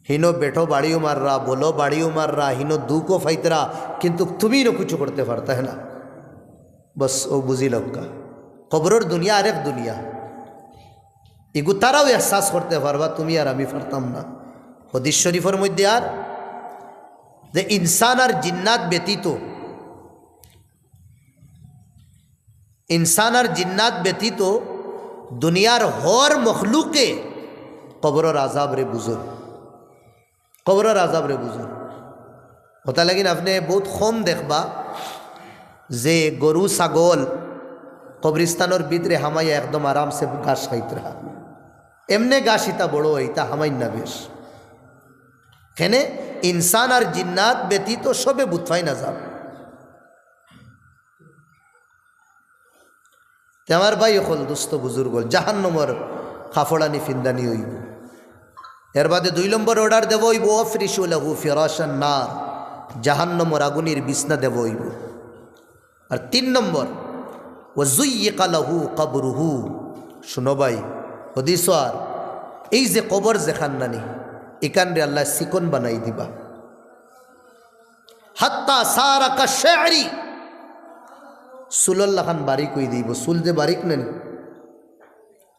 হিনো বেটো বাড়িও মাররা, বলো বাড়িও মাররা, হিনো দুখও পাইতরা, কিন্তু তুমি ইনো কিছু করতে পারতায় না। বস, অউ বুঝি লউক্কা, কবরর দুনিয়া আরেক দুনিয়া। ইগু তারাও এহসাস করতে পারবা, তুমি আর আমি পারতাম না। হাদিস শরীফর মধ্যে আর যে ইনসান আর জিন্নাত ব্যতীত, ইনসান আর জিন্নাত ব্যতীত দুনিয়ার হর মখলুকে কবরর আজাবরে বুঝইন, কবরর আজাবরে বুঝইন। অতার লাগিন আপনে বউত কম দেখবা যে গরু ছাগল কবরিস্তানর ভিতরে হামাইয়া একদম আরামসে ঘাস খাইতরা। এমনে ঘাস ইতা বড় অয়, ইতা হামাইন না বেশ। কেনে ইনসান আর জিন্নাত ব্যতীত সবে বুঝ পাইন আজাব। তে আমার ভাই অকল, দোস্ত বুজুর্গ অকল, জাহান্নামর কাপড় আনি ফিন্দানি অইবো। এর বাদে দুই নম্বর অর্ডার দেওয়া অইবো, "ওয়াফরিশু লাহু ফিরাশান নার", জাহান্নামর আগুনির বিছনা দেওয়া অইবো। আর তিন নম্বর, "ওয়া যুয়্যিকা লাহু কবরুহু", শুনো ভাই, হাদিস আর এই যে কবর যেখান নানি, ইখানরে আল্লায় চিকন বানাই দিবা। "হাত্তা সারা কাশ-শা'রি", চুলর লাখান বারিক অই দিবো। চুল যে বারিক নানি,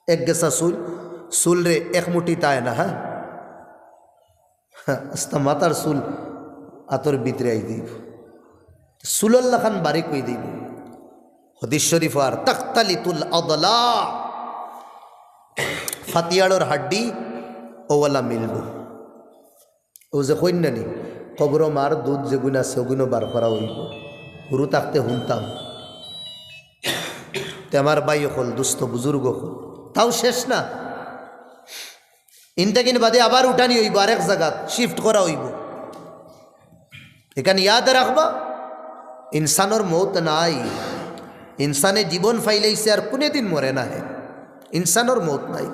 এক গেছা চুল, চুলরে এক মুঠি তায় না, হ্যাঁ, আস্তা মাথার চুল আতর ভিতরে আই দিবো, চুলর লাখান বারিক অই দিবো। হাদিস শরীফ আর, "তাখতালিতুল আদলা", ফাতিয়াড়র হাড্ডি অউলা মিলবো। অউ যে কইন নানি, কবরো মার দুধ যেগুন আছে, অগুনও বার করা অইবো। হুরু থাকতে হুনতাম। তে আমার ভাই অকল, দোস্ত বুজুর্গ অকল, তাও শেষ না। ইন থাকিন বাদে আবার উঠানি অইবো, আরেক জাগাত শিফট করা অইবো। ইখান ইয়াদ রাখবা, ইনসানর মউত নাই। ইনসানে জীবন পাইলাইছে আর কুনুদিন মরে না হে। ইনসানর মউত নাই।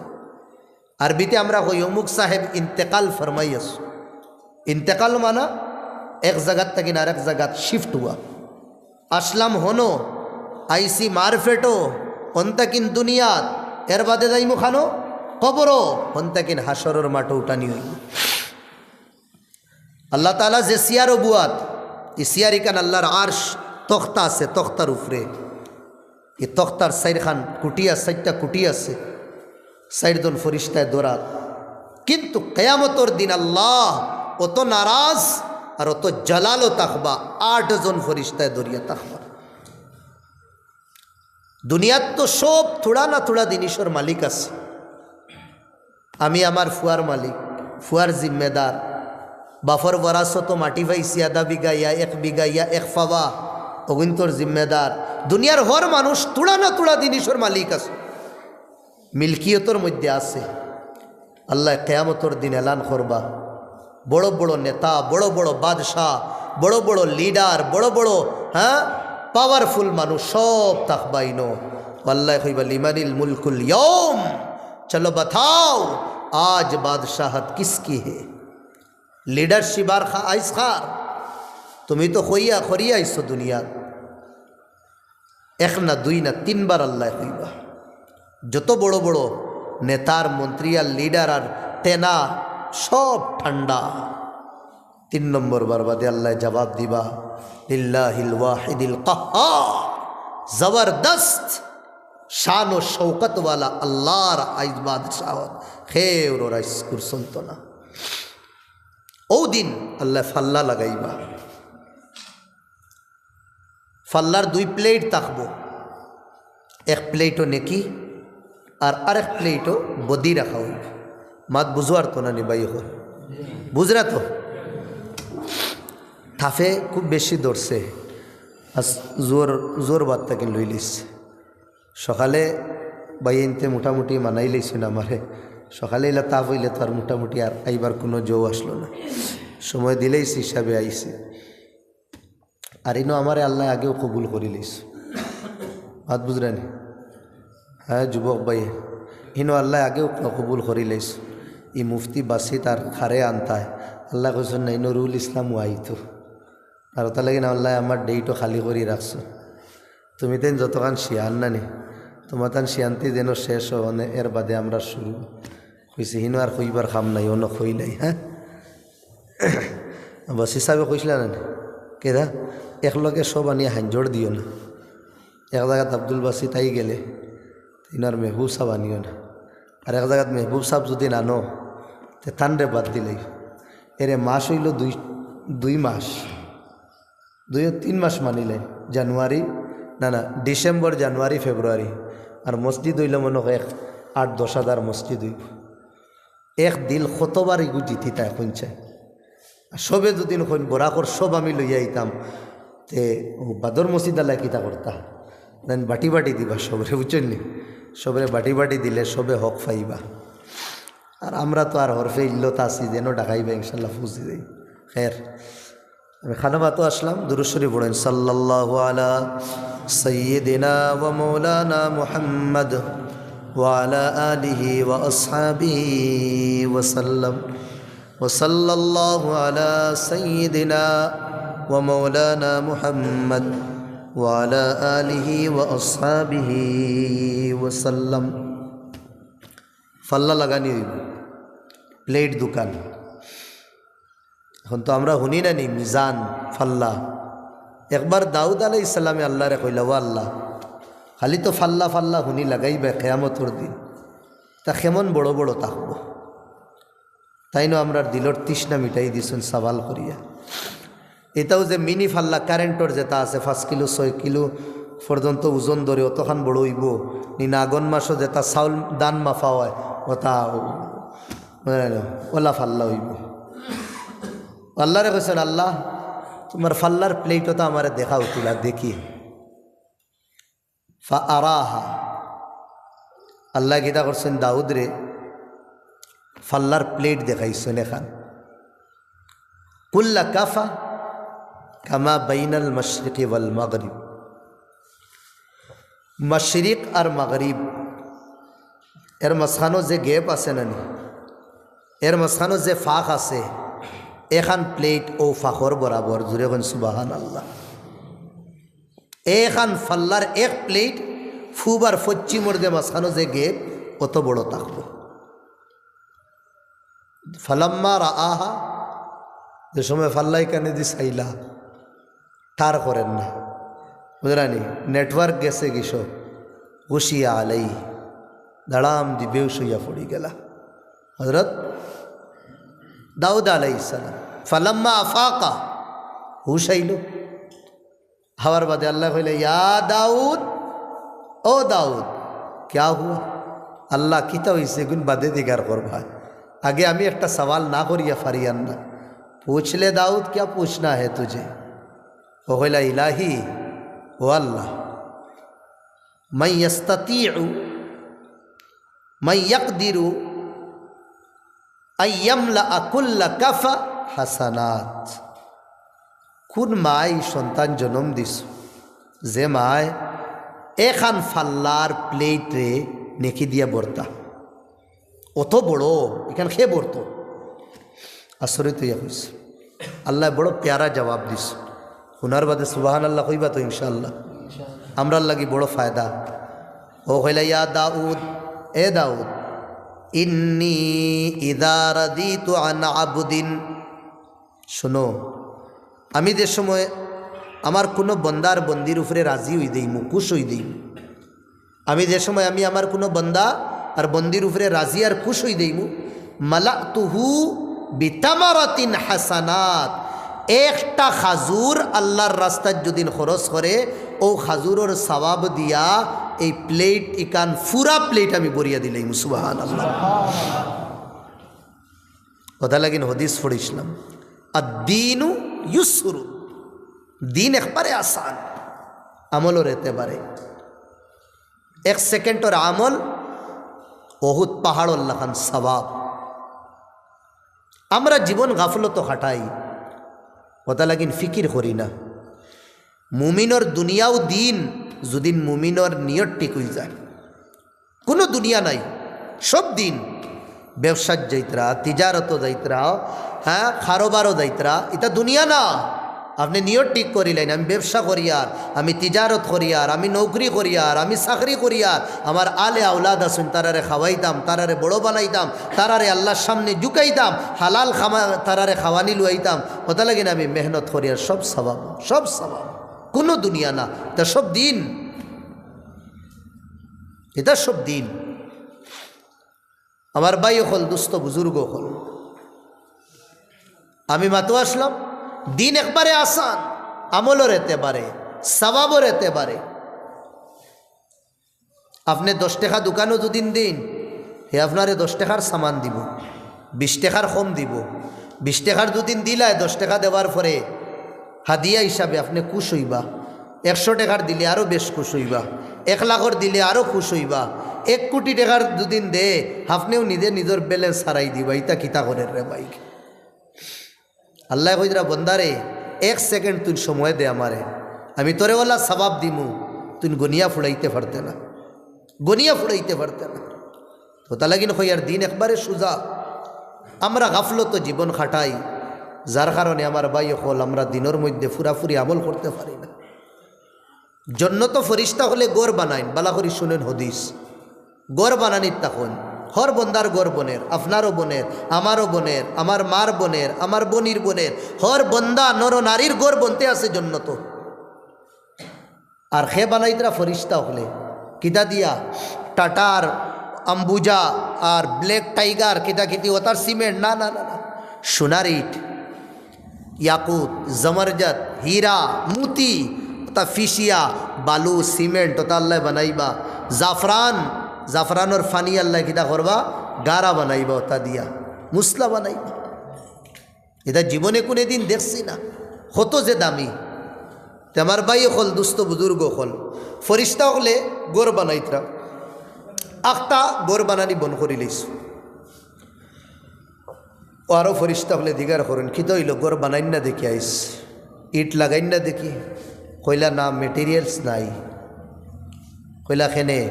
আরবিতে আমরা কই, "অমুক সাহেব ইন্তেকাল ফরমাইয়াছ।" ইন্তেকাল মানা এক জাগাত থাকিন আরেক জাগাত শিফট অওয়া। আসলাম হনো, আইছি মারফেটো, হন থাকিন দুনিয়াত, এর বাদে যাইমু খানো কবরো, হন থাকিন হাশরর মাঠো উঠানি অইবো। আল্লাহ তাআলা যে চেয়ারো বওয়াত, ই চেয়ার ইখান আল্লাহর আরশ, তখতা আছে, তখতার উপরে। ই তখতার চাইরখান কুটি আছে, চাইরটা কুটি আছে, চাইরজন ফিরিস্তায় ধরাত। কিন্তু কিয়ামতর দিন আল্লাহ অত নারাজ আর অত জালালো থাকবা, আটজন ফিরিস্তায় ধরিয়া থাকবা। দুনিয়াত তো সব থুড়া না থুড়া জিনিসর মালিক আছে। আমি আমার ফুয়ার মালিক, ফুয়ার জিম্মেদার, বাফর বরাসতো মাটি পাইছি আধা বিঘা ইয়া এক বিঘা ইয়া এক ফাওয়া, অগুইন্তর জিম্মেদার। দুনিয়ার হর মানুষ থুড়া না থুড়া জিনিসর মালিক আছে, মিলকিয়তর মধ্যে আছে। আল্লায় কিয়ামতর দিন এলান করবা, বড় বড় নেতা, বড় বড় বাদশা, বড় বড় লিডার, বড় বড়, হ্যাঁ, পাওয়ারফুল মানুষ সব থাকবা ইনো। আল্লায় কইবা, "লিমানিল মুলকুল ইয়াউম?" চলো বাতাও, আজ বাদশাহত কিসকি হে? লিডারশিপ আর খা-, আইজ কার? তুমি তো কইয়া করিয়া আইছো দুনিয়াত। এক না, দুই না, তিনবার আল্লায় কইবা। যত বড় বড় নেতার, মন্ত্রী আর লিডার আর টেনা, সব ঠান্ডা। তিন নম্বর বার বাদে আল্লায় জবাব দিবা, "লিল্লাহিল ওয়াহিদিল কাহ্হার।" জবরদস্ত। শান ও শৌকত ওয়ালা আল্লাহর আইজ বাদশাহত, খেউর রাইস কুরসন্ত না। ও দিন আল্লাহ ফাল্লা লাগাইবা। ফাল্লার দুই প্লেট থাকবো, এক প্লেটও নেকি আর আরেক প্লেটও বদি রাখা হইব। মাত বুঝো আর তো না নি ভাই, এখন বুঝরা তো? তাপে খুব বেশি ধরছে, আজ জোর জোর বাদ তাকে লইলিস। সকালে ভাইয়াইন্তে মোটামুটি মানাই লইছইন আমারে। সকালে ইলা তাপ হইলে তো আর মোটামুটি আর আইবার কোনো জো আসলো না। সময় দিলেইছি হিসাবে আইছি। আর ইনো আমারে আল্লাহ আগেও কবুল করি লইছ। মাত বুঝরা নি? হ্যাঁ যুবক ভাই, ইনো আল্লাহ আগেও কবুল করি লইছ। ই মুফতি বাসিত আর খারে আনতায়। আল্লাহ কইছইন না, ইনো রুল ইসলাম ওয়াইতো। আর ওটা লাগে না, আল্লাহ আমার ডেটও খালি করি রাখছো। তুমি তেন যতখান শিয়ান না নি, তোমার তান শিয়ান্তি যেন শেষ হয়, মানে এর বাদে আমরা শুরু। কইছে, "হিনো আর কইবার কাম নাই, অন্য কই নাই।" হ্যাঁ, বাস হিসাবে কইছিলা না নি? কেদা? এক লগে সব আনিয়া হাঞ্জর দিও না। এক জাগাত আব্দুল বাসিত আই গেলে, তিনার মেহবুব সাহেব আনিও না। আর এক জাগাত মেহবুব সাহেব যদি নানো, তে তানরে বাদ দিলাই। এরে মাস হইল দুই, দুই মাস, দুই তিন মাস মানিলে, জানুয়ারি, না, না, ডিসেম্বর, জানুয়ারি, ফেব্রুয়ারি। আর মসজিদ হইল মনে হয় এক আট দশ হাজার মসজিদ হইব। এক দিল কতবার ইগু জিতি তাই কইছে। আর সবে যদি কইন বরাকর সব আমি লইয়া আইতাম, তে ও বাদর মসজিদ আল্লাহ কিতা করতা? দেন বাটি বাটি দিবা সবরে, বুঝছেন নি? সবরে বাটি বাটি দিলে সবে হক পাইবা। আর আমরা তো আর হরফে ইল্লত আছি, যেন ডাকাইবা ইনশাল্লাহ ফুজি দেই। খের, আমি খানামাতো আসলাম, দুরূদ শরীফ পড়েন, সাল্লাল্লাহু আলা সাইয়্যিদিনা ওয়া মাওলানা মুহাম্মদ ওয়া আলা আলিহি ওয়া আসহাবিহি ওয়া সাল্লাম। ওয়া সাল্লাল্লাহু আলা সাইয়্যিদিনা ওয়া মাওলানা মুহাম্মদ ওয়া আলা আলিহি ওয়া আসহাবিহি ওয়া সাল্লাম। ফাল্লা লাগানি হইব, প্লেট দোকান। এখন তো আমরা শুনি না নি মিজান, ফাল্লা। একবার দাউদ আলাইহিস সালামে আল্লাহরে কইলা, "ও আল্লাহ, খালি তো ফাল্লা ফাল্লা শুনি লাগাইবা কিয়ামতর দিন, তা কেমন বড় বড় থাকবো?" তাইন আমরার দিলর তৃষ্ণা মিটাই দিছইন সওয়াল করিয়া। এটাও যে মিনি ফাল্লা কারেন্টর যেটা আছে, পাঁচ কিলো, ছয় কিলো পর্যন্ত ওজন ধরে, অতখান বড় হইব নি? না, আগন মাসও যেটা চাউল ধান মাফা হয়, ওটা, বুঝলেন, ওলা ফাল্লা হইব। আল্লাহরে কইছেন, "আল্লাহ, তোমার ফাল্লার প্লেট ওটা আমারে দেখাও, তুলা দেখি।" ফাআরাহা। আল্লাহ কিতা করছেন, দাউদরে ফাল্লার প্লেট দেখাইছেন এখান। কুল্লা কাফা কামা বাইনাল মাশরিকি ওয়াল মাগরিব। মাশরিক আর মাগরিব, এর মাঝখানো যে গ্যাপ আছে না নি, এর মাঝখানো যে ফাঁক আছে, এখান প্লেট ও ফাঁকর বরাবর। জুরে কইন সুবহানাল্লাহ। এখান ফাল্লার এক প্লেট ফুব আর পশ্চিমর যে মাঝখানো যে গ্যাপ, অত বড় থাকবো। ফালাম্মা রাআহা, যে সময় ফাল্লাই কানে দি চাইলা, ঠার করের না, বুঝরা নি, নেটওয়ার্ক গেছে গিসো, গুশিয়া আলাই, দাঁড়াম দি বেউশ হইয়া পড়ি গেলা হযরত দাউদ আলাইহিস সালাম। ফালাম্মা আফাকা, হুশ আইল। হওয়ার বাদে আল্লাহ কইলা, "ইয়া দাউদ, ও দাউদ, ক্যা হুয়া?" আল্লাহ, কিতা হইছে? এগুন বাদে দিগার করবা, আগে আমি একটা সওয়াল না করিয়া ফারিয়ার না। "পুছ লে দাউদ, ক্যা পুছনা হে তুঝে?" ও কইলা, "ইলাহি, ও আল্লাহ, মান ইয়াস্তাতিউ, মান ইয়াকদিরু আন ইয়ামলা কুল্লা কাফা হাসানাত।" কোন মায় সন্তান জন্ম দিস, যে মায় এখান ফাল্লার প্লেটরে নেকি দিয়া ভরতা? অত বড়, এখান কে ভরতো? আচরিত হইয়া কইছে। আল্লাহ বড় পেয়ারা জবাব দিস। হুনার বাদে সুবহানাল্লাহ কইবা তো ইনশাআল্লাহ। আমরার লাগি বড় ফায়দা। ও কইলা, "ইয়া দাউদ, এ দাউদ, ইন্নি ইদা রাদিতু আন আবদিন।" শুনো, আমি যে সময় আমার কোনো বন্দার বন্দির উপরে রাজি হই দেই, মুকুশ হই দেই, আমি যে সময় আমি আমার কুনু বন্দা আর বন্দির উপরে রাজি আর খুশ অই দেইমু, মালাতুহু বিতামারাতিন হাসানাত, একটা খাজুর আল্লার রাস্তাত যুদিন খরচ করে, অউ খাজুরর সওয়াব দিয়া এই প্লেট ইখান, পুরা প্লেট আমি ভরিয়া দিলাইমু। সুবহানাল্লাহ। অতার লাগিন হাদিস পড়ছিলাম, আদ-দীনু ইউসরুন, দিন একবারে আসান, আমলর এতেবারে। এক সেকেন্ডর আমল অহুদ পাহাড়র লাখান সওয়াব। আমরা জীবন গাফলতো কাটাই, অতার লাগিন ফিকির করি না। মুমিনর দুনিয়াও দিন, যুদিন মুমিনর নিয়ত ঠিক অই যায়। কুনু দুনিয়া নাই, সব দিন। ব্যবসাত যাইতরা, তিজারতো যাইতরা, হ্যাঁ, কারোবারো যাইতরা, ইতা দুনিয়া না। আপনে নিয়ত ঠিক করিলাইন, আমি ব্যবসা করিয়ার, আমি তিজারত করিয়ার, আমি নৌকরি করিয়ার, আমি চাকরি করিয়ার, আমার আলে আওলাদ আছইন, তারারে খাওয়াইতাম, তারারে বড় বানাইতাম, তারারে আল্লার সামনে ঝুকাইতাম, হালাল খামা-, তারারে খাওয়ানি লুয়াইতাম, অতার লাগিন আমি মেহনত করিয়ার, সব সওয়াব, সব সওয়াব। কুনু দুনিয়া না, ইতা সব দিন। ইতা সব দিন। আমার ভাই অকল, দুস্ত বুজুর্গ অকল, আমি মাতো আছলাম, দিন একবারে আসান, আমলর এতেবারে, সওয়াবর এতেবারে। আপনে দশ টেকা দোকানো যুদিন দেইন, হে আপনারে দশ টেকার সামান দিবো, বিশ টেকার কম দিবো। বিশ টেকার যুদিন দিলায়, দশ টেকা দেওয়ার পরে হাদিয়া হিসাবে আপনে খুশ অইবা। একশো টেকার দিলে আরো বেশ খুশ অইবা, এক লাখর দিলে আরো খুশ অইবা। এক কুটি টেকার যুদিন দে, আপনেও নিজে নিজর ব্যালেন্স হারাই দিবা, ইতা কিতা করের রে ভাই? আল্লায় কইরা, বন্দারে, এক সেকেন্ড তুই সময় দে আমারে, আমি তোরে অলা সওয়াব দিমু, তুই গনিয়া ফুড়াইতে পারতে না, গনিয়া ফুড়াইতে পারতে না। তো অতার লাগিন কইয়ার দিন একবারে সুজা। আমরা গাফলতো জীবন কাটাই, যার কারণে আমার ভাই অকল, আমরা দিনর মধ্যে পুরাপুরি আমল করতে পারি না। জন্নতো ফিরিস্তা অকলে ঘর বানাইন, বালা করি শুনইন হাদিস। ঘর বানানিত থাকইন, হর বন্দার ঘর বনের, আপনারও বনের, আমারও বনের, আমার মার বনের, আমার বইনর বনের, হর বন্দা নর নারীর ঘর বনতে আছে জন্নতো। আর কে বানাইতরা ফিরিস্তা অকলে? কিতা দিয়া? টাটার আম্বুজা আর ব্ল্যাক টাইগার, কিতা কিতি, অতার সিমেন্ট? না, না, না, না, সোনার ইট, ইয়াকুত, জমরজত, হীরা, মুতি, অতা ফিসিয়া, বালু, সিমেন্ট, অতা আল্লায় বানাইবা। জাফরান, জাফরানর ফানি আল্লায় কিতা করবা? গারা বানাইবা অতা দিয়া, মুসলা বানাইবা। ইতা জীবনে কুনুদিন দেখছি না, কত যে দামি। তে আমার ভাই অকল, দুস্ত বুজুর্গ অকল, ফিরিস্তা অকলে ঘর বানাইতরা, আখতা ঘর বানানি বন্ধ করিলাইছে। অউ আরো ফিরিস্তা অকলে জিগার করইন, কিতা অইলো, ঘর বানাইন না দেখি আইজ, ইট লাগাইন না দেখি? কইলা, না, materials নাই। কইলা, কেনে?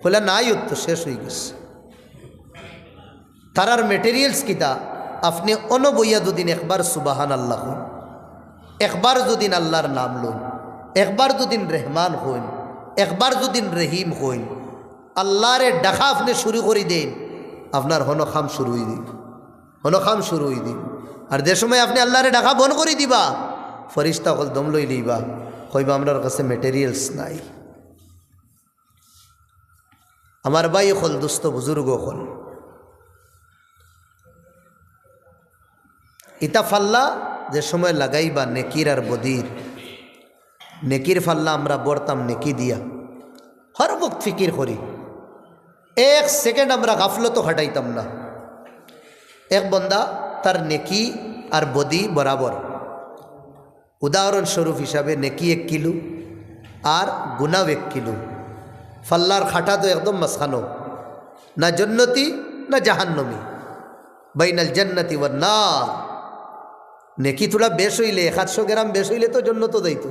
কইলা, নাই, অউ তো শেষ অইগেছে। তারার materials কিতা? আপনে অনো বইয়া যুদিন একবার সুবহানাল্লাহ কইন, একবার যুদিন আল্লার নাম লইন, একবার যুদিন রেহমান কইন, একবার যুদিন রহিম কইন, আল্লারে ডাকা আপনে শুরু করি দেইন, আপনার হনো কাম শুরু অই দিবো, হনো কাম শুরু অই দিবো। আর যে সময় আপনে আল্লারে ডাকা বন্ধ করি দিবা, ফিরিস্তা অকল দম লইলিবা, কইবা, আমরার কাছে materials নাই। আমার ভাই অকল, দুস্ত বুজুর্গ অকল, ইতা ফাল্লা যে সময় লাগাইবা নেকির আর বদির, নেকির ফাল্লা আমরা ভরতাম নেকি দিয়া। হর বক্ত ফিকির করি, এক সেকেন্ড আমরা গাফলতো কাটাইতাম না। এক বন্দা, তার নেকি আর বদি বরাবর। উদাহরণস্বরূপ হিসাবে নেকি এক কিলো আর গুনাও এক কিলো। ফাল্লার কাটা তো একদম মাঝখানো, না জন্নতি না জাহান্নমি, বাইনাল জান্নাতি ওয়ান নার। নেকি থুড়া বেশ অইলে, এক আধশো গ্রাম বেশ অইলে তো জন্নতো যাইতো।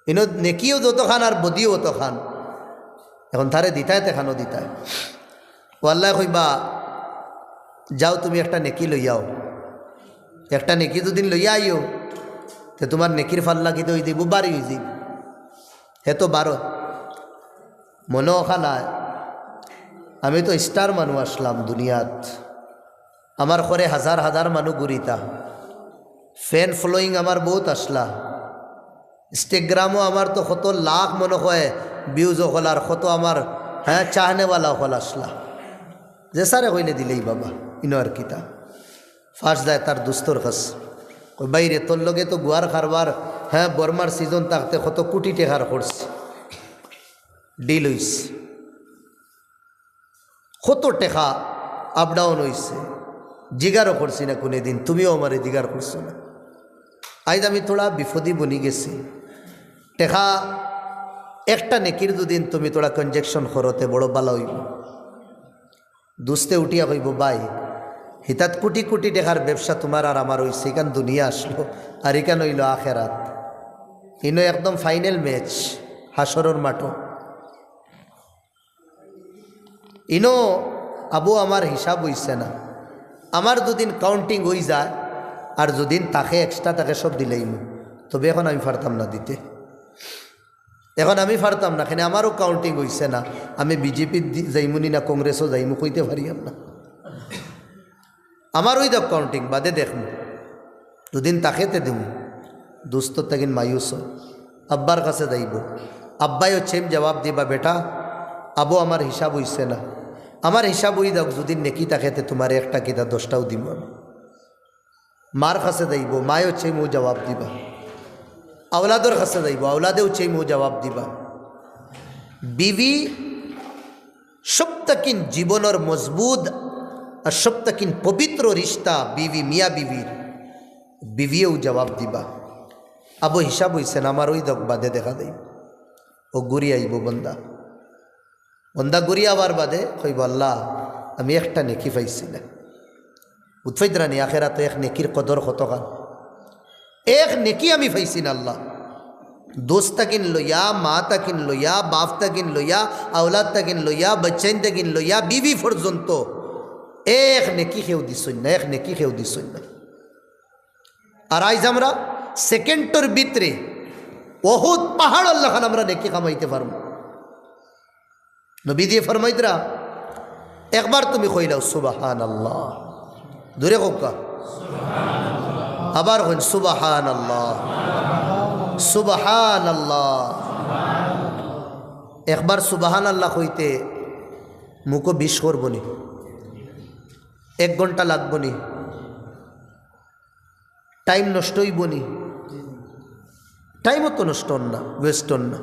ইনো নেকিও যতখান আর বদিও অতখান। এখন তারে দিতায়, তেখানো দিতায়। অউ আল্লায় কইবা, যাও তুমি একটা নেকি লইয়াও। একটা নেকি যুদিন লইয়া আইও, তে তুমার নেকির ফাল্লা কিতা অই দিবো, ভারি অই দিবো। হে তো বারো। মনো অখান নায়, আমি তো star মানুষ আছলাম দুনিয়াত। আমার করে হাজার হাজার মানুষ ঘুরিতা। Fan following আমার বউত আছলা। Instagram-ও আমার তো কত লাখ মনো অয়, ভিউজ অকল আর কত আমার, হ্যাঁ, চাহনেওয়ালা অকল আসলা। যে স্যারে কইলে দিলেই বাবা, ইনো আর কিতা। ফার্স্ট যায় তার দুস্তর কাছে, কই, "ভাইরে, তোর লগে তো গুয়ার কারবার, হ্যাঁ, বর্মার সিজন থাকতে কত কোটি টেকার করছি, ডিল অইছে, কত টেকা আপ ডাউন অইছে, জিগারও করছি না কোনোদিন, তুমিও আমারে জিগার করছো না। আইজ আমি থোড়া বিপদি বনি গেছি, টেকা একটা নেকির দুদিন তুমি থোড়া কনজেকশন করো তে বড় ভালা অইবো।" দুস্তে উঠিয়া কইবো, "ভাই, হিতাত কোটি কোটি টেকার ব্যবসা তুমার আর আমার অইছে, ইখান দুনিয়া আসলো, আর ইখান অইলো আখেরাত। ইনো একদম ফাইনাল ম্যাচ, হাশরর মাঠো। ইনো আবু আমার হিসাব অইছে না, আমার দুদিন কাউন্টিং অই যায়, আর দুদিন থাকে এক্সট্রা থাকে সব দিলাইমু, তবে এখন আমি পারতাম না দিতে।" এখন আমি পারতাম না, কেনে আমারও কাউন্টিং অইছে না। আমি বিজেপিত দি-, যাইমুনি না কংগ্রেসও যাইমু, কইতে পারিয়ার না। আমার অই দেখ কাউন্টিং, বাদে দেখমু, দুদিন তাকেতে দিমু। দুস্ত তাকিন মায়ুস অয়, আব্বার কাছে যাইবো, আব্বায়ও ছেম জবাব দিবা, "বেটা, আবু আমার হিসাব অইছে না, আমার হিসাব অই দেখ, দুদিন নেকি তাকেতে তুমারে একটা কিতা দশটাও দিমু আমি।" মার কাছে যাইবো, মায়ও ছেম অউ জবাব দিবা। আওলাদর কাছে যাইবো, আওলাদেও ছেম অউ জবাব দিবা। বিবি সব তাকিন জীবনর মজবুত আর সব তাকিন পবিত্র রিশতা বিবি, মিয়া বিবির। বিবিয়েও জবাব দিবা, "আবু হিসাব অইছে না, আমার অই দেখ বাদে দেখা যাইবো।" অউ ঘুরি আইবো বন্দা। বন্দা ঘুরি আওয়ার বাদে কইবো, "আল্লাহ, আমি একটা নেকি পাইছি না।" বুঝ পাইতরা নি, আখেরাতো এক নেকির কদর কতখান। এক নেকি আমি পাইছি না আল্লাহ। দুস্ত তাকিন লইয়া, মা তাকিন লইয়া, বাপ তাকিন লইয়া, আওলাদ তাকিন লইয়া, বাচ্চাইন তাকিন লইয়া, বিবি পর্যন্ত এক নেকি কেউ দিছইন না, এক নেকি কেউ দিছইন না। আর আইজ আমরা সেকেন্ডর ভিতরে উহুদ পাহাড়র লাখান আমরা নেকি কামাইতে পারমু। নবীজিয়ে ফরমাইতরা, "একবার তুমি কইলাও সুবহানাল্লাহ।" জোরে কউক্কা। আবার কইন সুবহানাল্লাহ, সুবহানাল্লাহ। একবার সুবহানাল্লাহ কইতে মুখো বিষ করবো নি? এক ঘন্টা লাগবো নি? টাইম নষ্ট অইবো নি? টাইমও তো নষ্ট অর না, ওয়েস্ট অর না,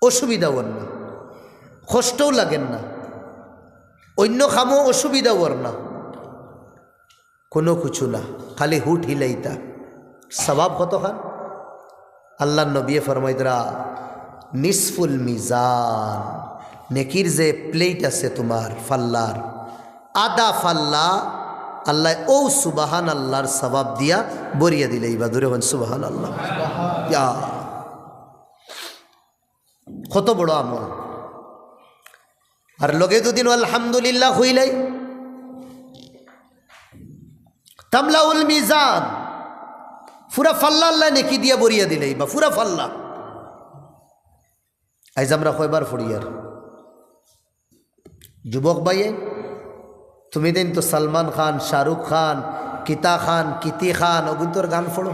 অসুবিধাও অর না, কষ্টও লাগের না, অইন্য কামও অসুবিধাও অর না, কুনু কিছু না, খালি হুট হিলাইতা। সওয়াব কতখান? আল্লার নবীয়ে ফরমাইতরা, "নিসফুল মিজান", নেকির যে প্লেট আছে তুমার ফাল্লার, আধা ফাল্লা আল্লায় অউ সুবহানাল্লাহর সওয়াব দিয়া ভরিয়া দিলাইবা। জোরে কইন সুবহানাল্লাহ। ইয়া, কত বড় আমল। আর লগে দুদিন আলহামদুলিল্লাহ কইলাই, তামলাউল মিজান, পুরা ফাল্লা আল্লায় নেকি দিয়া ভরিয়া দিলাইবা, পুরা ফাল্লা। আইজ আমরা কয়বার পড়িয়ার? যুবক ভাইয়ে, তুমি দিন তো সালমান খান, শাহরুখ খান, কিতা খান, কিতি খান, অগুইন্তর গান পড়ো।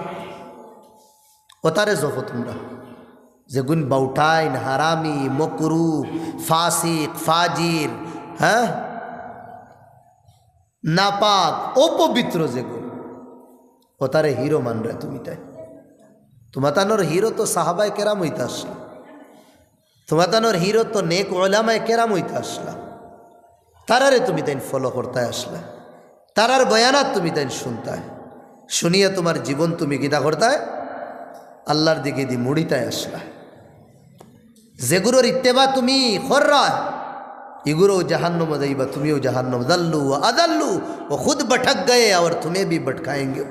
অতারে জফো তুমরা। যেগুইন বাউটাইন, হারামি, মকরু, ফাসিক, ফাজির, হ্যাঁ? নাপাক, অপবিত্র যেগুইন, অতারে হিরো মানরায় তুমিতাইন। তুমাতানর হিরো তো সাহাবায়ে কেরাম অইতা আসলা। তুমাতানর হিরো তো নেক উলামায়ে কেরাম অইতা আসলা। তারারে তুমিতাইন ফলো করতায় আসলা। তারার বয়ানাত তুমিতাইন শুনতায়। শুনিয়া তুমার জীবন তুমি কিতা করতায়? আল্লার দিকেদি মুড়িতায় আসলা। যেগুরর ইত্তেবা তুমি কররায়, ইগুরও জাহান্নামো যাইবা, তুমিও জাহান্নামো। দাল্লু ওয়া আদাল্লু, ও খুদ ভটক গয়ে অর তুমে ভি ভটকায়েঙ্গে।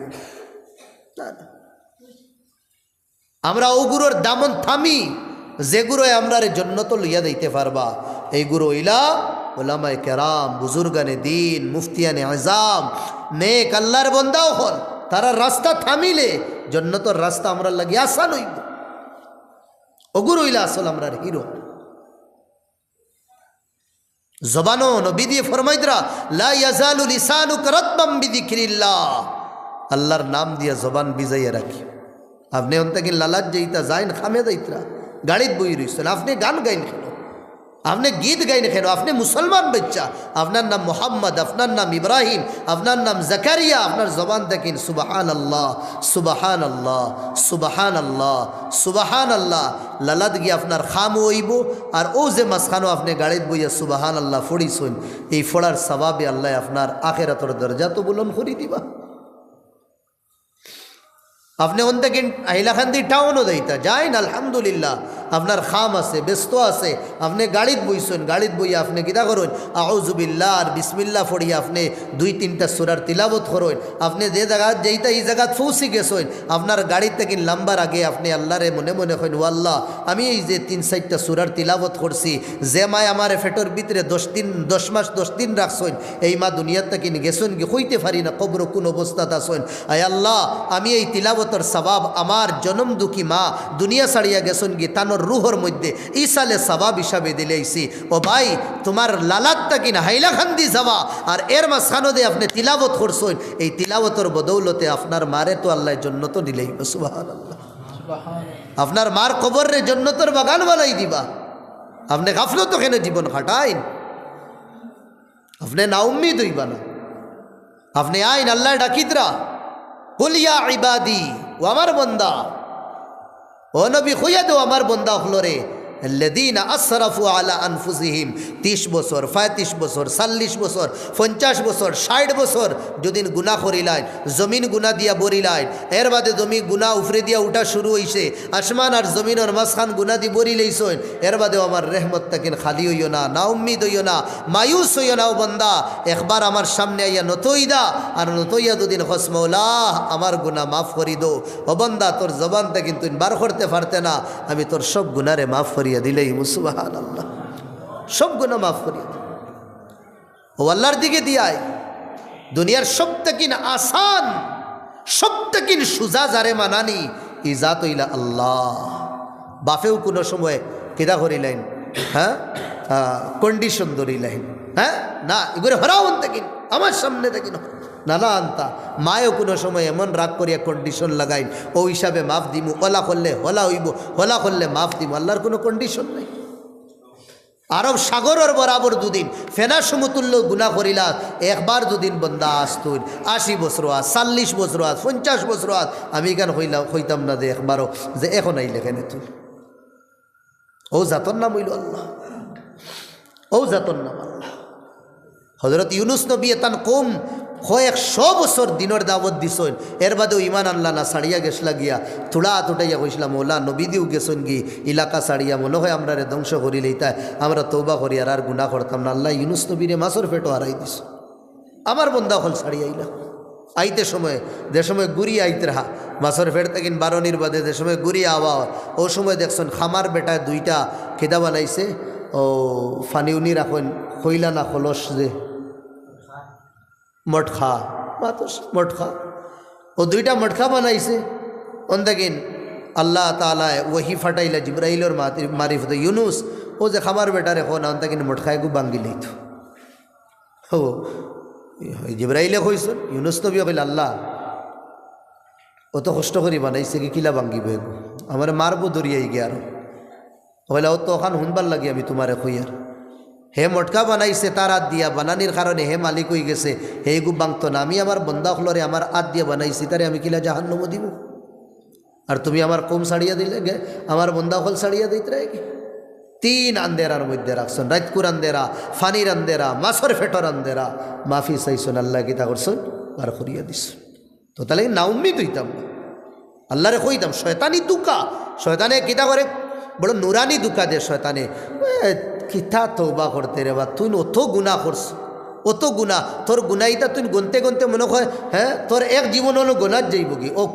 না, না। আমরা অগুরর দামন থামি, যেগুরোয় আমরারে জন্নতো লইয়া যাইতে পারবা। এইগুরো অইলা উলামায়ে কেরাম, বুজুর্গানে দিন, মুফতিয়ানে আজাম, নেক আল্লার বন্দা অকল। তারার রাস্তা থামিলে জন্নতর রাস্তা আমরার লাগি আসান অইবো। অগুরো অইলা আসল আমরার হিরো। জবানো নবীজিয়ে ফরমাইতরা, "লা ইয়াজালু লিসানুকা রাতবাম বিযিকরিল্লাহ।" আল্লার নাম দিয়া জবান ভিজাইয়া রাখি। আপনে অন থাকি লালাত যাইতা যাইন, খামে যাইতরা। গাড়িত বই রইছইন, আপনে গান গাইন কেনে? আপনে গীত গাইন কেনে? আপনে মুসলমান বাচ্চা, আপনার নাম মোহাম্মদ, আপনার নাম ইব্রাহিম, আপনার নাম জাকারিয়া, আপনার জবান থাকিন সুবহানাল্লাহ, সুবহানাল্লাহ, সুবহানাল্লাহ, সুবহানাল্লাহ। লালাত গিয়া আপনার খামও অইবো, আর অউ যে মাঝখানো আপনে গাড়িত বইয়া সুবহানাল্লাহ পড়িছইন, এই পড়ার সওয়াবে আল্লায় আপনার আখেরাতর দরজা তো বুলন্দ করি দিবা। আপনে অন থাকি হাইলাকান্দি টাউনও যাইতা, যাইন, আলহামদুলিল্লাহ, আপনার খাম আছে, ব্যস্ত আছে, আপনে গাড়িত বইছইন, গাড়িত বইয়া আপনে কিতা করইন, আউযুবিল্লাহ আর বিসমিল্লাহ পড়িয়া আপনে দুই তিনটা সূরার তিলাওয়াত করইন। আপনে যে জাগাত যাইতা, ই জাগাত পৌঁছি গেছইন, আপনার গাড়িত থাকি লামবার আগে আপনে আল্লারে মনে মনে কইন, "ও আল্লাহ, আমি এই যে তিন চাইরটা সূরার তিলাওয়াত করছি, যে মায় আমারে পেটর ভিতরে দশ দিন, দশ মাস দশ দিন রাখছইন, এই মা দুনিয়াত থাকি গেছইন গি, কইতে পারি না কবরো কুন অবস্থাত আছইন। আয় আল্লাহ, আমি এই তিলাওয়াতর সওয়াব আমার জনম দুঃখী মা দুনিয়া ছাড়িয়া গেছইন গি, তানর রুহর মধ্যে ইসালে সওয়াব হিসাবে দিলাইছি।" ও ভাই, তুমার লালাত থাকি হাইলাকান্দি যাওয়া আর এর মাঝখানো যে আপনে তিলাওয়াত করছইন, এই তিলাওয়াতর বদৌলতে আপনার মারে তো আল্লায় জন্নতো দিলাইবা। সুবহানাল্লাহ। আপনার মার কবররে জন্নতর বাগান বানাই দিবা। আপনে গাফলতো কেনে জীবন কাটাইন? আপনে নাউম্মিদ অইবা না। আপনে আইন, আল্লায় ডাকিতরা, "কুল ইয়া ইবাদি", ও আমার বন্দা, ও নবী, কইয়া দেও আমার বন্দা অকলরে, "আল্লাযীনা আসরাফু আলা আনফুসিহিম", তিশ বছর, পঁয়ত্রিশ বছর, চল্লিশ বছর, পঞ্চাশ বছর, ষাইট বছর যুদিন গুনা করিলাইন, জমিন গুনা দিয়া ভরিলাইন, এর বাদে জমি গুনা উফরে দিয়া উঠা শুরু অইছে, আসমান আর জমিনর মাঝখান গুনা দি ভরিলাইছইন, এর বাদেও আমার রেহমত থাকি খালি অইও না, নাউম্মিদ অইও না, মায়ুস অইও না। ও বন্দা, একবার আমার সামনে আইয়া নত অইদা, আর নত অইয়া যুদিন কস, "মৌলা, আমার গুনা মাফ করি দেও", ও বন্দা, তোর জবান থাকি তুই বার করতে পারতে না, আমি তোর সব গুনারে মাফ করিয়া দিলাইমু। সুবহানাল্লাহ। সব গুনা মাফ করিয়া দিলাইমু। ও আল্লাহর দিকে দিয়াই। দুনিয়ার সব থাকি আসান, সব থাকি সুজা যারে মানানি, ই জাত অইলা আল্লাহ। বাপেও কুনু সময় কিতা করিলাইন, হ্যাঁ, আহ, condition ধরিলাইন, হ্যাঁ, না, ইগুরে হরাও অন থাকি, আমার সামনে থাকি না, না, না আনতা। মায়ও কুনু সময় এমন রাগ করিয়া condition লাগাইন, ও হিসাবে মাফ দিমু, অলা করলে হলা অইবো, হলা করলে মাফ দিমু। আল্লাহর কুনু condition নাই। আরব সাগরর বরাবর যুদিন ফেনা সমতুল্য গুনা করিলা, একবার যুদিন বন্দা আছইন, আশি বছর আছ, চল্লিশ বছর আছ, পঞ্চাশ বছর আছ, আমি ইখান কইলা-, কইতাম না যে একবারও, যে এখন আইলে কেনে তুই। ও জাতর নাম অইলো আল্লাহ, ও জাতর নাম আল্লাহ। হজরত ইউনুস নবীয়ে তান কওম কয়েকশো বছর দিনর দাওয়াত দিছইন, এর বাদেও ইমান আনলা না, ছাড়িয়া গেছলা গিয়া, থুড়া আত উঠাইয়া কইছলা, "মৌলা, নবী দিও গেছইন গি, এলাকা ছাড়িয়া, মনো অয় আমরারে ধ্বংস করিলাইতা, আমরা তওবা করিয়ার আর গুনা করতাম না।" আল্লায় ইউনুস নবীরে মাছর পেটো হারাই দিছইন। আমার বন্দা অকল ছাড়িয়া আইলা। আইতে সময়, যে সময় ঘুরিয়া আইতরা, মাছর পেট থাকি বারনির বাদে যে সময় ঘুরিয়া আওয়া অয়, অউ সময় দেখছইন খামার বেটায় দুইটা কিতা বানাইছে, ও ফানি উনি রাখইন, কইলা না কলস যে, মটকা, মাতস, মটকা। অউ দুইটা মটকা বানাইছে। অন থাকি আল্লাহ তাআলায় ওহী পাঠাইলা জিব্রাইলর মাতি-, মারিফতে, "ইউনুস, অউ যে খামার বেটারে কও না, অন থাকি মটকা এগু ভাঙ্গিলাইতো।" ও, জিব্রাইলে কইছইন, ইউনুস নবীয়ে কইলা, "আল্লাহ, অত কষ্ট করি বানাইছে গি, কিলা ভাঙ্গিবো এগু? আমারে মারবো ধরিয়া ইগিয়া আরো।" কইলা, "অত অখান হুনবার লাগি আমি তুমারে কইয়ার। হে মটকা বানাইছে তার আত দিয়া, বানানির কারণে হে মালিক অইগেছে, হে এগু ভাংতো না। আমি আমার বন্দা অকলরে আমার আত দিয়া বানাইছি, তারে আমি কিলা জাহান্নামো দিমু? আর তুমি আমার কওম ছাড়িয়া দিলে গে, আমার বন্দা অকল ছাড়িয়া দিতরায় গি?" তিন আন্দেরার মধ্যে রাখছইন, রাইতকুর আন্দেরা, ফানির আন্দেরা, মাছর পেটর আন্দেরা। মাফি চাইছইন, আল্লায় কিতা করছইন? বার করিয়া দিছইন। তো তাইলে নাউম্মিদ অইতাম না। আল্লারে কইতাম, শয়তানি ধুকা। শয়তানে কিতা করে? বড় নুরানি ধুকা দে শয়তানে। এ, কিতা তওবা করতে রে বা, তুই অত গুনা করছ, অত গুনা, তোর গুনা ইতা তুই গনতে গনতে মনো অয়, হ্যাঁ, তোর এক জীবন অইলো গনাত যাইবোগি। ও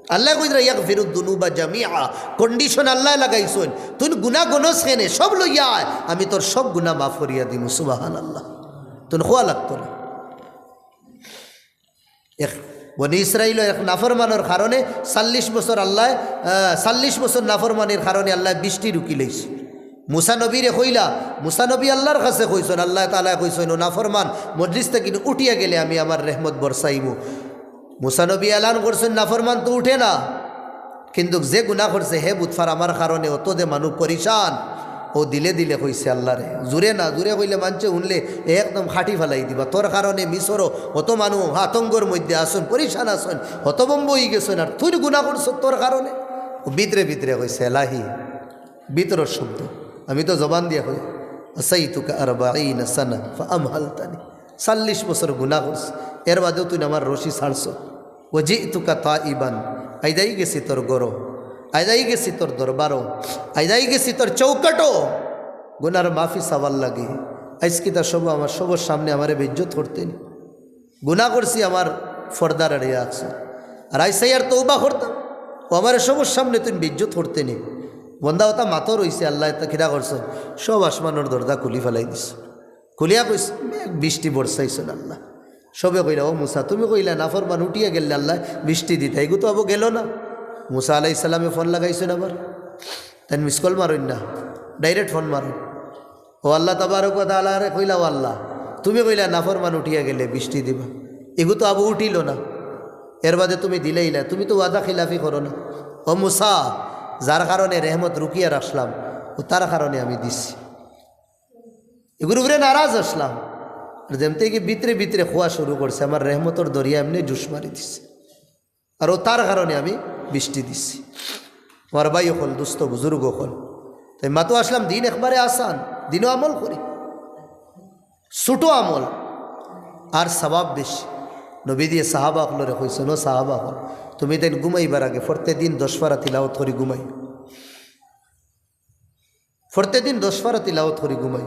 আল্লায় কইরা, "ইয়াগফিরুদ দুনুবা জামিআ।" Condition আল্লায় লাগাইছইন, তুই গুনা গনছ কেনে, সব লইয়া আয়, আমি তোর সব গুনা মাফ করিয়া দিমু। সুবহানাল্লাহ। তুই কওয়া লাগতো না। এক, বনি ইসরাইলর এক নাফরমানর কারণে চল্লিশ বছর আল্লায়, আহ, চল্লিশ বছর নাফরমানির কারণে আল্লায় বৃষ্টি রুকিলাইছে। মুসা নবীরে কইলা, মুসা নবী আল্লার কাছে কইছইন, আল্লাহ তাআলায় কইছইন, "ও নাফরমান, মজলিস থাকি উঠিয়া গেলে আমি আমার রহমত বরসাইমু।" মুসা নবী এলান করছইন, "নাফরমান তো উঠে না।" কিন্তু যে গুনা করছে, হে বুধফার, আমার কারণে অত যে মানুষ পরিশান, ও দিলে দিলে কইছে আল্লারে। জুরে না, জুরে কইলে মানষে হুনলে একদম খাটি ফালাই দিবা। তোর কারণে মিশরো অত মানুষ আতঙ্কর মধ্যে আছইন, পরিশান আছইন, হতভম্ব অইগেছইন, আর তুই গুনা করছস তোর কারণে। ও ভিতরে ভিতরে কইছে, এলাহি, ভিতরর শব্দ, আমি তো জবান দিয়া কই, আসাইতুকা আরবাইনা সানা ফাআমহালতানি, চল্লিশ বছর গুনা করছি, এর বাদেও তুই আমার রশি ছাড়ছস। ওয়াজিতুকা তাইবান, আইজ আইগেছি তোর ঘরো, আইজ আইগেছি তোর দরবারো, আইজ আইগেছি তোর চৌকাটো, গুনার মাফি চাওয়ার লাগি। আইজ কিতা সব আমার সবর সামনে আমারে বেইজ্জত করতে নি? গুনা করছি, আমার পর্দার আড়িয়া আছস। আর আইজ চাইয়ার তওবা করতাম, ও আমারে সবর সামনে তুই বেইজ্জত করতে নি? বন্দা অতা মাতো রইছে, আল্লায় ইতা কিতা করছইন? সব আসমানর দরজা খুলি ফালাই দিছইন। খুলিয়া কইছইন, মেঘ বৃষ্টি বর্ষাইছইন আল্লাহ। সবে কইলা, ও মুসা, তুমি কইলা নাফরমান উঠিয়া গেলে আল্লায় বৃষ্টি দিতা, এগু তো আবো গেলো না। মুসা আলাইহিস সালামে ফোন লাগাইছইন আবার, তাইন মিস কল মারইন না, direct ফোন মারইন। ও আল্লাহ তাবারক ওয়া তাআলারে কইলা, ও আল্লাহ, তুমি কইলা নাফরমান উঠিয়া গেলে বৃষ্টি দিবা, এগু তো আবো উঠিলো না, এর বাদে তুমি দিলাইলা, তুমি তো ওয়াদা খিলাফি করো না। ও মুসা, যার কারণে রেহমত রুকিয়া রাখলাম, ও তার কারণে আমি দিছি। এগুর উপরে নারাজ আছলাম। আর যেমতে কি ভিতরে ভিতরে কওয়া শুরু করছে, আমার রেহমতর দরিয়া এমনে জোশ মারি দিছে। আর ও তার কারণে আমি বৃষ্টি দিছি। আমার ভাই অকল, দুস্ত বুজুর্গ অকল, তাই মাতো আছলাম, দিন একবারে আসান, দিনও আমল করি, ছোট আমল, আর সওয়াব বেশি। নবীজিয়ে সাহাবা অকলরে কইছইন, ও সাহাবা অকল, তুমি তাইন ঘুমাইবার আগে প্রত্যেক দিন দশ পারা তিলাওয়াত করি ঘুমাই। প্রত্যেক দিন দশ পারা তিলাওয়াত করি ঘুমাই।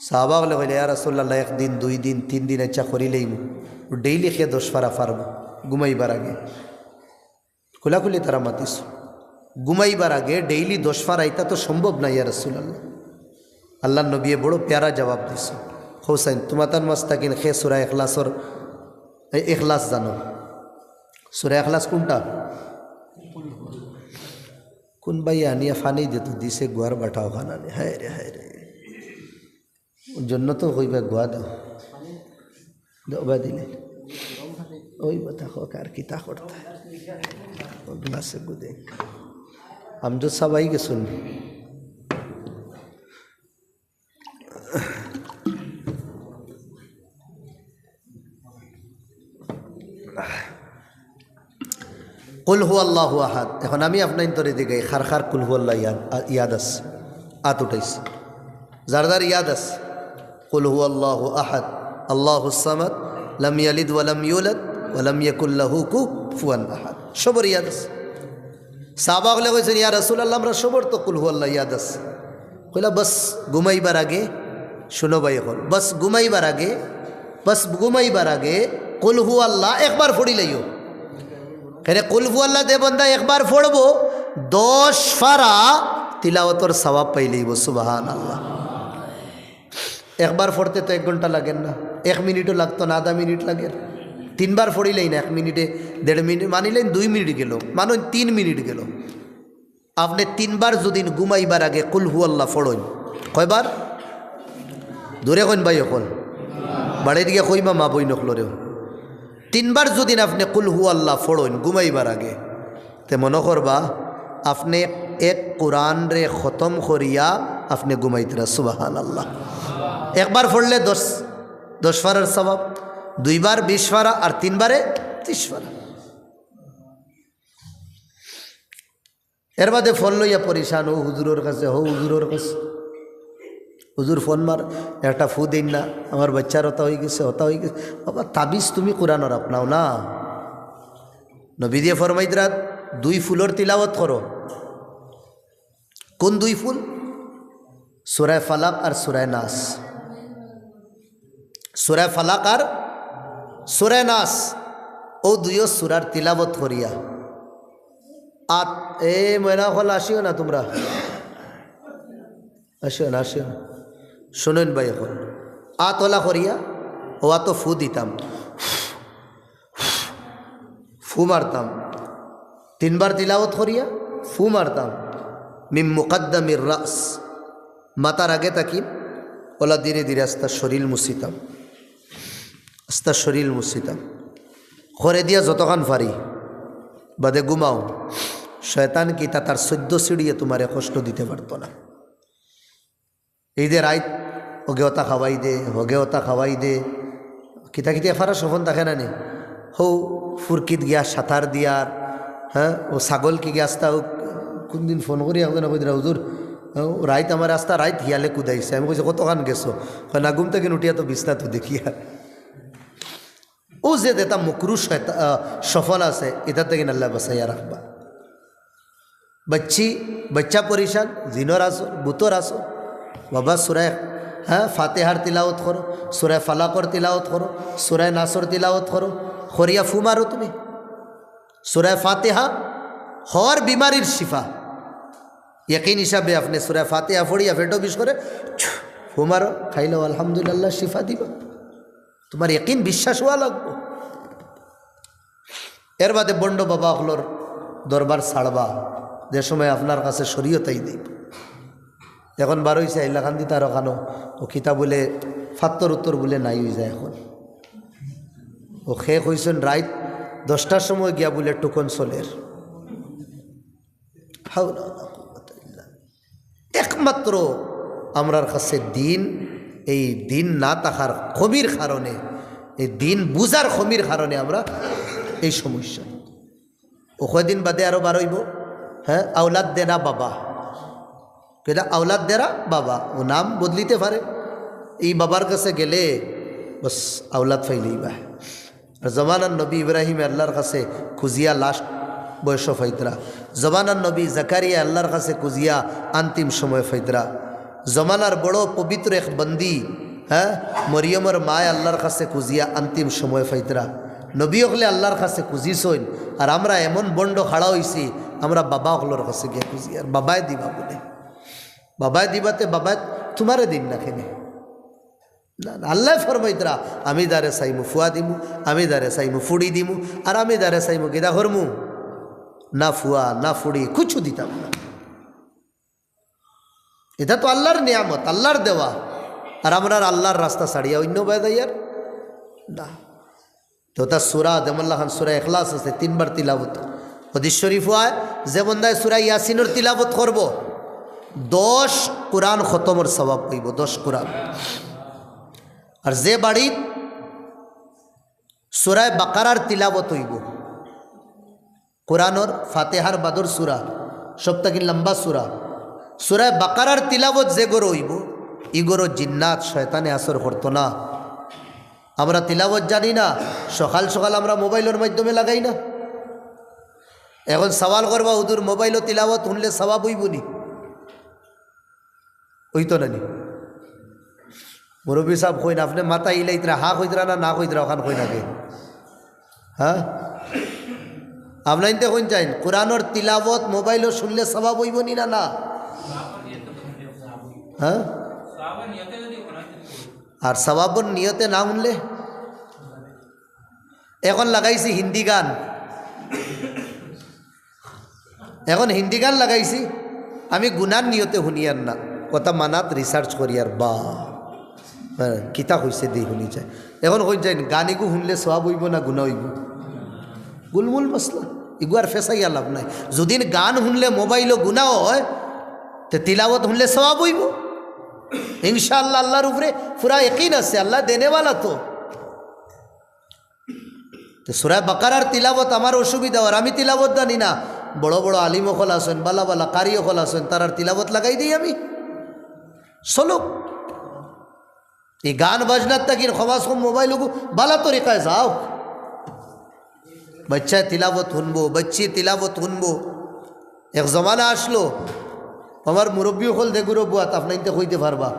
সাহাবা অকলে কইলা, ইয়া রাসূলুল্লাহ, একদিন, দুই দিন, তিন দিন ইচ্ছা করিলাইমু, ডেইলি কে দশ পারা পারবো ঘুমাইবার আগে? খোলাখুলি তারা মাতিছইন, ঘুমাইবার আগে ডেইলি দশ পারা, ইতা তো সম্ভব না ইয়া রাসূলুল্লাহ। আল্লাহর নবীয়ে বড় পেয়ারা জবাব দিছইন, কও চাইন, তুমাতান মাঝ থাকিন কে সূরা ইখলাসর, এই ইখলাস জানো? সূরা ইখলাস কুনটা? কুন ভাইয়ে আনিয়া ফানি দিতো, দিছে গুয়ার বাটা অখান আনি। হায় রে, হায় রে। জন্য তো কইবা গুয়া দাও। দেও বা দিলে। ওই কথা হোক আর কিতা করতা। ও গ্লাসে গুদে। আমজদ সাব আইগেছইন। কুল হু আল্লাহু আহাদ। এখন আমি আপনাইন্তরে জিগাই, কার কার কুল হু আল্লাহ ইয়াদ, আ-, ইয়াদ আছে? আত উঠাইছে। যার যার ইয়াদ আছে? কুল হু আল্লাহু আহাদ, আল্লাহুস সামাদ, লাম ইয়ালিদ ওয়া লাম ইউলাদ, ওয়া লাম ইয়াকুল লাহু কুফুয়ান আহাদ। সবর ইয়াদ আছে। সাহাবা অকলে কইছইন, ইয়া রাসূলুল্লাহ, আমরা সবর তো কুল হু আল্লাহ ইয়াদ আছে। কইলা, বাস ঘুমাইবার আগে, শুনো ভাই অকল, বাস ঘুমাইবার আগে, বাস ঘুমাইবার আগে কুল হু আল্লাহ একবার পড়িলাইও। কেনে কুল হু আল্লাহ যে বন্দা একবার পড়বো, দশ পারা তিলাওয়াতর সওয়াব পাইলাইবো। সুবহানাল্লাহ। একবার পড়তে তো এক ঘন্টা লাগের না, এক মিনিটও লাগতো না, আধা মিনিট লাগের। তিনবার পড়িলাইন না, এক মিনিটে, দেড় মিনিট, মানিলাইন দুই মিনিট গেলো, মানইন তিন মিনিট গেলো। আপনে তিনবার যুদি ঘুমাইবার আগে কুল হু আল্লাহ পড়ইন, কয়বার? জোরে কইন ভাই অকল। বাড়িত গিয়া কইবা মা বইন অকলরেও। তিনবার যুদি আপনে কুল হু আল্লাহ পড়ইন ঘুমাইবার আগে, তে মনো করবা আপনে এক কোরআনরে খতম করিয়া আপনে ঘুমাইতরা। সুবহানাল্লাহ। একবার পড়লে দশ, দশ পারার সওয়াব, দুইবার বিশ পারা, আর তিনবারে ত্রিশ পারা। এর বাদে ফোন লইয়া পরিশান, হউ হুজুরর কাছে, হউ হুজুরর কাছে। হুজুর ফোন মার, একটা ফু দেইন না, আমার বাচ্চার অতা অইগেছে, অতা অইগেছে। বাবা, তাবিজ তুমি কোরআনর আপনাও না। নবীজিয়ে ফরমাইতরা, দুই ফুলর তিলাওয়াত করো। কুন দুই ফুল? সূরায়ে ফালাক আর সূরায়ে নাস। সূরায়ে ফালাক আর সূরায়ে নাস, অউ দুইও সূরার তিলাওয়াত করিয়া। আত, এ ময়না অকল, আসিও না তুমরা, আসিও না, আসিও না। শুনইন ভাই অকল, আত অলা করিয়া, অউ আতো ফু দিতাম, ফু মারতাম, তিনবার তিলাওয়াত করিয়া ফু মারতাম। মিন মুকাদ্দামির রাস, মাথার আগে থাকি অলা ধীরে ধীরে আস্তা শরীল মুছিতাম, আস্তা শরীল মুছিতাম। করে দিয়া যতখান পারি, বাদে ঘুমাও। শয়তান কিতা, তার চৈদ্দ সিঁড়িয়ে তুমারে কষ্ট দিতে পারতো না। এই যে রাইত হগে ওতা খাওয়াই দে, হগে ওতা খাওয়াই দে, কিতা কিতা এফারা স্বপন থাকে না নি? হউ ফুরকিত গিয়া সাঁতার দিয়ার, হ্যাঁ, ও ছাগল কি গিয়া আস্তা, ও কুনদিন ফোন করি একজনে কইতরা, "হুজুর, ও রাইত আমার আস্তা রাইত হিয়ালে কুদাইছে।" আমি কইছি, "কতখান গেছো?" কয়, "না, ঘুম থাকি উঠিয়া তো বিছনাত দেখিয়ার।" ও যে যেতা মকরু শয়তা-, আহ, স্বপন আছে, ইতার থাকি আল্লায় বাঁচাইয়া রাখবা। বাচ্চি, বাচ্চা পরিশান, জিনর আসর, ভূতর আসর। বাবা, সূরা, হ্যাঁ, ফাতিহার তিলাওয়াত করো, সূরা ফালাকর তিলাওয়াত করো, সূরা নাসর তিলাওয়াত করো, করিয়া ফু মারো তুমি। সূরা ফাতিহা হর বিমারির শিফা। ইয়াকিন হিসাবে আপনে সূরা ফাতিহা পড়িয়া পেটো বিষ করে, ছু, ফু মারো, খাইলাও, আলহামদুলিল্লাহ, শিফা দিবা। তুমার ইয়াকিন বিশ্বাস অওয়া লাগবো। এর বাদে ভন্ড বাবা অকলর দরবার ছাড়বা, যে সময় আপনার কাছে শরীয়ত আই দিবো। এখন বার অইছে, আইলা কান্দি তার ওখানো, ও কিতা বুলে, ফাত্তর উত্তর বুলে নাই অই যায় এখন। ও খে কইছইন রাইত দশটার সময় গিয়া বুলে টোকন চলের। হাওলা ওয়ালা কুওয়াতা ইল্লা বিল্লাহ। একমাত্র আমরার কাছে দিন, এই দিন না থাকার কমির কারণে, এই দিন বুঝার কমির কারণে আমরা এই সমস্যা। ও কয়দিন বাদে আরো বার অইবো, হ্যাঁ, আওলাদ দেরা বাবা। কিতা আওলাদ দেরা বাবা, ও নাম বদলিতে পারে। এই বাবার কাছে গেলে বস আওলাদ পাইলিবা। আর জমানার নবী ইব্রাহিমে আল্লার কাছে খুজিয়া লাস্ট বয়সো পাইতরা। জমানার নবী জাকারিয়া আল্লার কাছে খুজিয়া আন্তিম সময় পাইতরা। জমানার বড় পবিত্র এক বন্দি, হ্যাঁ, মরিয়মর মায় আল্লার কাছে খুজিয়া আন্তিম সময় পাইতরা। নবী অকলে আল্লার কাছে খুজিছইন, আর আমরা এমন ভন্ড খাড়া অইছি, আমরা বাবা অকলর কাছে গিয়া খুজি, আর বাবায় দিবা বুলে। বাবায় দিবাতে বাবায় তুমারে দিন না কেনে? না, না, আল্লায় ফরমাইতরা, "আমি যারে চাইমু ফুয়া দিমু, আমি যারে চাইমু ফুড়ি দিমু, আর আমি যারে চাইমু কিতা করমু? না ফুয়া, না ফুড়ি, কুছু দিতাম না।" ইতা তো আল্লার নিয়ামত, আল্লার দেওয়া। আর আমরার আল্লার রাস্তা ছাড়িয়া অইন্য বায় যাইয়ার না। তো তার সূরা, যেমন লাখান সূরা ইখলাস আছে, তিনবার তিলাওয়াত। হাদিস শরীফো আয়, যে বন্দায় সূরা ইয়াসিনর তিলাওয়াত করবো, দশ কোরআন খতমর সওয়াব অইবো, দশ কোরআন। আর যে বাড়িত সূরা বাকারার তিলাওয়াত অইবো, কোরআনর ফাতিহার বাদর সূরা, সব থাকি লম্বা সূরা, সূরা বাকারার তিলাওয়াত যে ঘরো অইবো, ই ঘরো জিন্নাত শয়তানে আসর করতো না। আমরা তিলাওয়াত জানি না, সকাল সকাল আমরা মোবাইলর মাধ্যমে লাগাই না। এখন সওয়াল করবা, "হুজুর, মোবাইলো তিলাওয়াত হুনলে সওয়াব অইবো নি?" অইতো না নি? মুরব্বি সাব কইন, আপনে মাথা ইলাইতরা, হা কইতরা না, না কইতরা, অখান কইন আগে। হ্যাঁ? আপনাইনতে কইন চাইন, কোরআনর তিলাওয়াত মোবাইলো হুনলে সওয়াব অইবো নি না, না? হ্যাঁ? আর সওয়াবর নিয়তে না হুনলে? এখন লাগাইছি হিন্দি গান, এখন হিন্দি গান লাগাইছি, আমি গুনার নিয়তে হুনিয়ার না, কথা মানাত research করিয়ার বা, হ্যাঁ, কিতা কইছে দি হুনি চাই। এখন কইন চাইন, গান ইগু হুনলে সওয়াব অইবো না গুনা অইবো? গুলমুল মাসলা, ইগু আর ফেসাইয়া লাভ নাই। যুদি গান হুনলে মোবাইলো গুনা অয়, তে তিলাওয়াত হুনলে সওয়াব অইবো ইনশাআল্লাহ। আল্লার উপরে পুরা ইয়াকিন আছে, আল্লাহ দেনেওয়ালা তো। তে সূরা বাকারার তিলাওয়াত আমার অসুবিধা অর, আমি তিলাওয়াত জানি না। বড় বড় আলিম অকল আছইন, বালা বালা কারি অকল আছইন, তারার তিলাওয়াত লাগাই দেই আমি। চলুক। ই গান বাজনার থাকি কম আজ কম মোবাইল অগু বালা তরিকায় যাও। বাচ্চায় তিলাওয়াত হুনবো, বাচ্চিয়ে তিলাওয়াত হুনবো। এক জমানা আছলো, আমার মুরব্বি অকল দেগুরো বুয়াত, আপনাইনতে কইতে পারবা।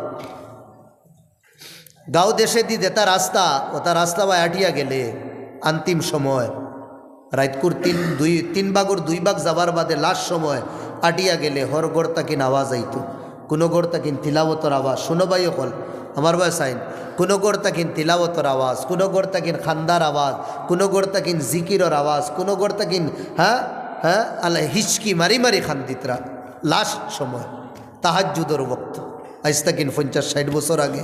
গাঁও দেশেদি যেতা রাস্তা, ওতা রাস্তা বায় আটিয়া গেলে আন্তিম সময়, রাইতকুর তিন, দুই, তিন ভাগর দুই ভাগ যাবার বাদে last সময় আটিয়া গেলে হর ঘর থাকি আওয়াজ আইতো। কুনু ঘর থাকি তিলাওয়াতর আওয়াজ, হুনো ভাই অকল, আমার বায় চাইন, কুনু ঘর থাকি তিলাওয়াতর আওয়াজ, কুনু ঘর থাকি কান্দার আওয়াজ, কুনু ঘর থাকি জিকিরর আওয়াজ, কুনু ঘর থাকি, হ্যাঁ, হ্যাঁ, আল্লাহ হিচকি মারি মারি কান্দিতরা। Last সময়, তাহাজ্জুদর ওয়াক্ত, আইজ থাকি পঞ্চাশ ষাইট বছর আগে।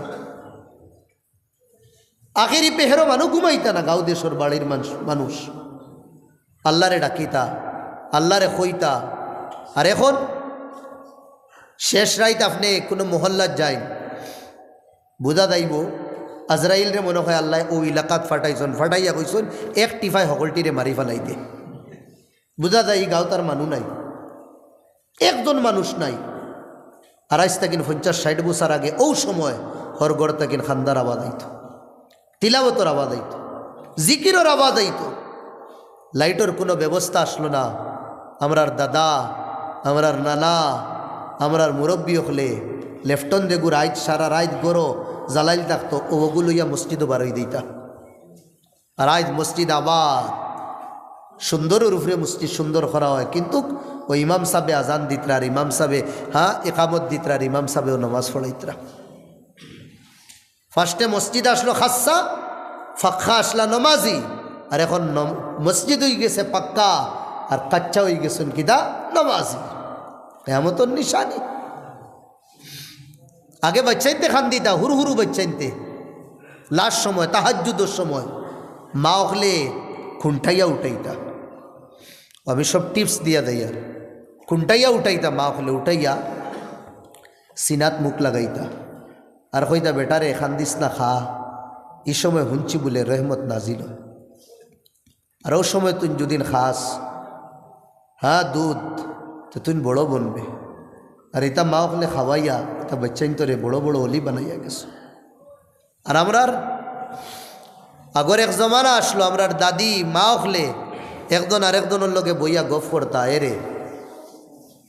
আখেরি পেহেরো মানুষ ঘুমাইতা না, গাঁও দেশর বাড়ির মানুষ, মানুষ। আল্লারে ডাকিতা, আল্লারে কইতা। আর এখন শেষ রাইত আপনে কুনু মহল্লাত যাইন, বুঝা যাইবো আজরাইলরে মনে অয় আল্লায় অউ এলাকাত ফাটাইছইন, ফাটাইয়া কইছইন, "এক টিফায় হকলটিরে মারি ফালাই দে।" বুঝা যায় ই গাঁওত আর মানুষ নাই, একজন মানুষ নাই। আর আইজ থাকি পঞ্চাশ ষাইট বছর আগে অউ সময় হর ঘর থাকি কান্দার আওয়াজ আইতো, তিলাওয়াতর আওয়াজ আইতো, জিকিরর আওয়াজ আইতো। লাইটর কুনু ব্যবস্থা আছলো না। আমরার দাদা, আমরার নানা, আমরার মুরব্বি অকলে লেফটন দেগুর রাইত, সারা রাইত ঘরো জ্বালাইল থাকতো, অউ অগু লইয়া মসজিদো বারই দিতা। আর আইজ মসজিদ আবাদ, সুন্দরর উপরে মসজিদ সুন্দর করা অয়, কিন্তুক অউ ইমাম সাবে আজান দিতরা, আর ইমাম সাবে, হ্যাঁ, একামত দিতরা, আর ইমাম সাবেও নামাজ পড়াইতরা। ফার্স্টে মসজিদ আছলো খাচ্চা, ফাক্কা আছলা নমাজি, আর এখন নম-, মসজিদ অইগেছে পাক্কা, আর কাচ্চা অইগেছইন কিতা? নমাজি। কিয়ামতর নিশানি। আগে বাইচ্চাইন্তে কান্দিতা, হুরু হুরু বাইচ্চাইন্তে, লাস্ট সময়, তাহাজ্জুদর সময়, মা অকলে খুন্টাইয়া উঠাইতা। আমি সব টিপস দিয়া দেই আর। খুন্টাইয়া উঠাইতা, মা অকলে উঠাইয়া সিনাত মুখ লাগাইতা। আর কইতা, "বেটারে, কান্দিস না, খা।" ই সময় হুনছি বুলে রহমত নাজিল অয়। আর অউ সময় তুইন যুদিন খাস, হ্যাঁ, দুধ, তে তুইন বড় বনবে। আর ইতা মা অকলে খাওয়াইয়া, ইতা বাইচ্চাইন্তরে বড় বড় অলি বানাইয়া গেছে। আর আমরার আগর এক জমানা আছলো, আমরার দাদি, মা অকলে একজন আরেকজনর লগে বইয়া গফ করতা, "এরে,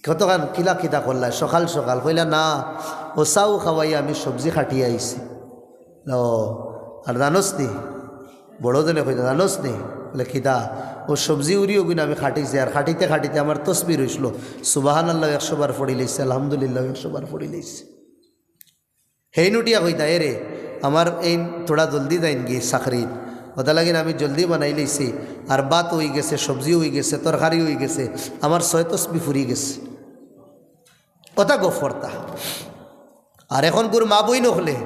কতখান কিলা কিতা করলায় সকাল সকাল?" কইলা, "না, অউ চাউ খাওয়াইয়া আমি সবজি কাটিয়া আইছি।" ও, আর জানোস নি? বড়জনে কইতা, "জানোস নি?" বুলে, "কিতা?" "অউ সবজি উরি অগুইন আমি কাটিছি, আর কাটিতে কাটিতে আমার তসবি রইছলো, সুবহানাল্লাহ একশো বার পড়িলাইছি, আলহামদুলিল্লাহ একশো বার পড়িলাইছি।" হেইন উঠিয়া কইতা, "এরে, আমার এইন থুড়া জলদি যাইনগি চাকরিত, অতা লাগিন আমি জলদি বানাইলাইছি, আর ভাত অইগেছে, সবজি অইগেছে, তরকারি অইগেছে, আমার ছয় তসবি ফুরিগেছে।" অতা গফ করতা। আর এখনকুর মা বইন অকলে,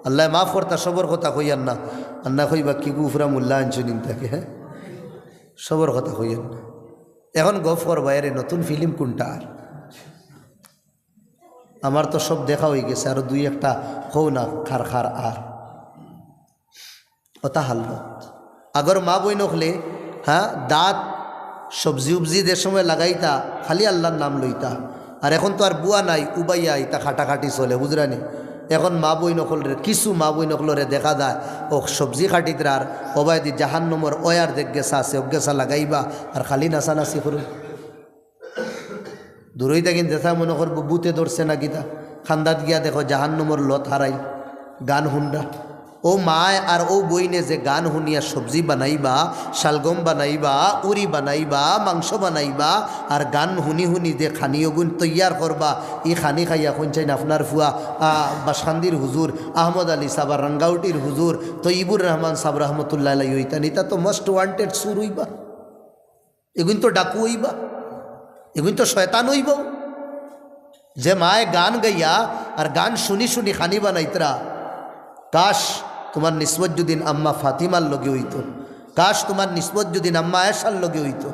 আল্লায় মাফ করতা, সবর কথা কইয়ার না, আর না কইবা কিগু ফুরা মোল্লা আনছইন ইনতাকে, হ্যাঁ, সবর কথা কইয়ার না। এখন গফ করবা, "এরে, নতুন ফিল্ম কুনটা?" আর আমার তো সব দেখা অইগেছে, আরো দুই একটা কও না, খার খার আর। অতা হালত। আগর মা বইন অকলে, হ্যাঁ, দাত, সবজি উবজি যে সময় লাগাইতা, খালি আল্লার নাম লইতা। আর এখন তো আর বুয়া নাই, উবাইয়া ইতা কাটাকাটি চলে, বুঝরানি? এখন মা বইন অকলরে, কিছু মা বইন অকলরে দেখা যায়, অউ সবজি কাটিতরা আর অবায়দি জাহান্নমর অয়ার যেগেছা আছে, অগেছা লাগাইবা, আর খালি নাচানাচি করো। দূরই থাকি যেতা মনে করবো ভূতে ধরছে না কিতা, কান্দাত গিয়া দেখো জাহান্নমর লত হারাই, গান হুনরা। অউ মায় আর অউ বইনে যে গান হুনিয়া সবজি বানাইবা, শালগম বানাইবা, উরি বানাইবা, মাংস বানাইবা, আর গান হুনি হুনি যে খানি অগুইন তৈয়ার করবা, ই খানি খাইয়া কইনছাইন আপনার ফুয়া, আ, বাসকান্দির হুজুর, আহমদ আলী সাব, আর রাঙ্গাউটির হুজুর, তৈয়বুর রহমান সাব রহমতুল্লাহ আলাইহি অইতা নি, ইতা তো most wanted চুর অইবা। এগুইন তো ডাকু অইবা, এগুইন তো শয়তান অইবা। যে মায় গান গাইয়া আর গান হুনি হুনি খানি বানাইতরা, কাশ তুমার নিসবত যুদিন আম্মা ফাতিমার লগে অইতো, কাশ তুমার নিসবত যুদিন আম্মা আয়েশার লগে অইতো।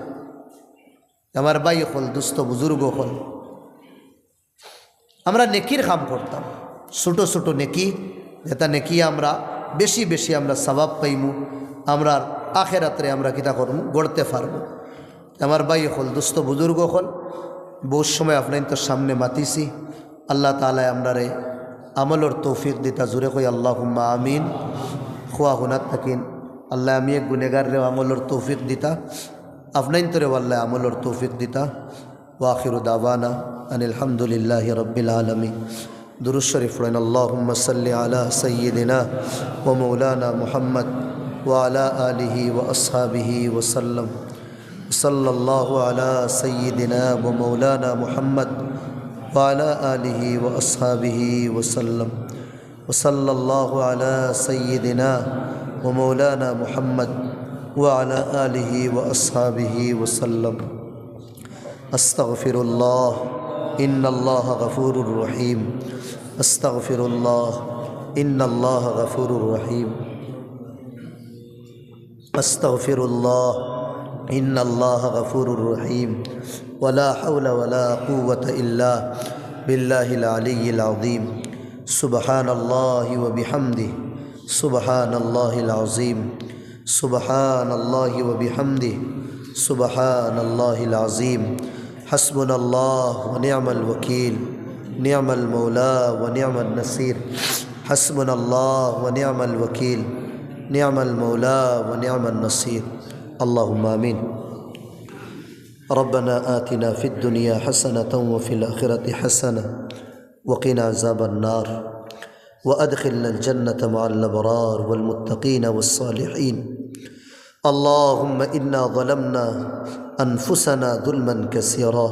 আমার ভাই অকল, দুস্ত বুজুর্গ অকল, আমরা নেকির কাম করতাম, ছোট ছোট নেকি, যেতা নেকি আমরা বেশি বেশি আমরা সওয়াব পাইমু, আমরার আখেরাতরে আমরা কিতা করমু, গড়তে পারমু। আমার ভাই অকল, দুস্ত বুজুর্গ অকল, বউত সময় আপনাইন্তর সামনে মাতিছি, আল্লাহ তাআলায় আমরারে আমলর তৌফিক দিতা, জুরে কই আল্লাহুম্মা আমিন। খুয়া হুনাত থাকিন, আল্লায় আমি এক গুনেগাররেও আমলর তৌফিক দিতা, আপনাইন্তরেও আল্লায় আমলর তৌফিক দিতা। ওয়া আখিরু দাওয়ানা আনিল হামদুলিল্লাহি রাব্বিল আলামিন। দুরূদ শরীফ পড়েন, اللهم صل على سيدنا ومولانا محمد وعلى آله وأصحابه وسلم। صلى الله على سيدنا ومولانا محمد وعلى آله وأصحابه وسلم। وصلى الله على سيدنا ومولانا محمد وعلى آله وأصحابه وسلم। أستغفر الله، إن الله غفور رحيم. أستغفر الله، إن الله غفور رحيم. أستغفر الله، إن الله غفور رحيم. ولا حول ولا قوة إلا بالله العلي العظيم. سبحان الله وبحمده. سبحان الله العظيم. سبحان الله وبحمده. سبحان الله العظيم. حسبنا الله ونعم الوكيل. نعم المولى ونعم النصير. حسبنا الله ونعم الوكيل. نعم المولى ونعم النصير. اللهم آمين. ربنا آتنا في الدنيا حسنة وفي الآخرة حسنة وقنا عذاب النار وأدخلنا الجنة مع الأبرار والمتقين والصالحين. اللهم إنا ظلمنا أنفسنا ظلما كثيرا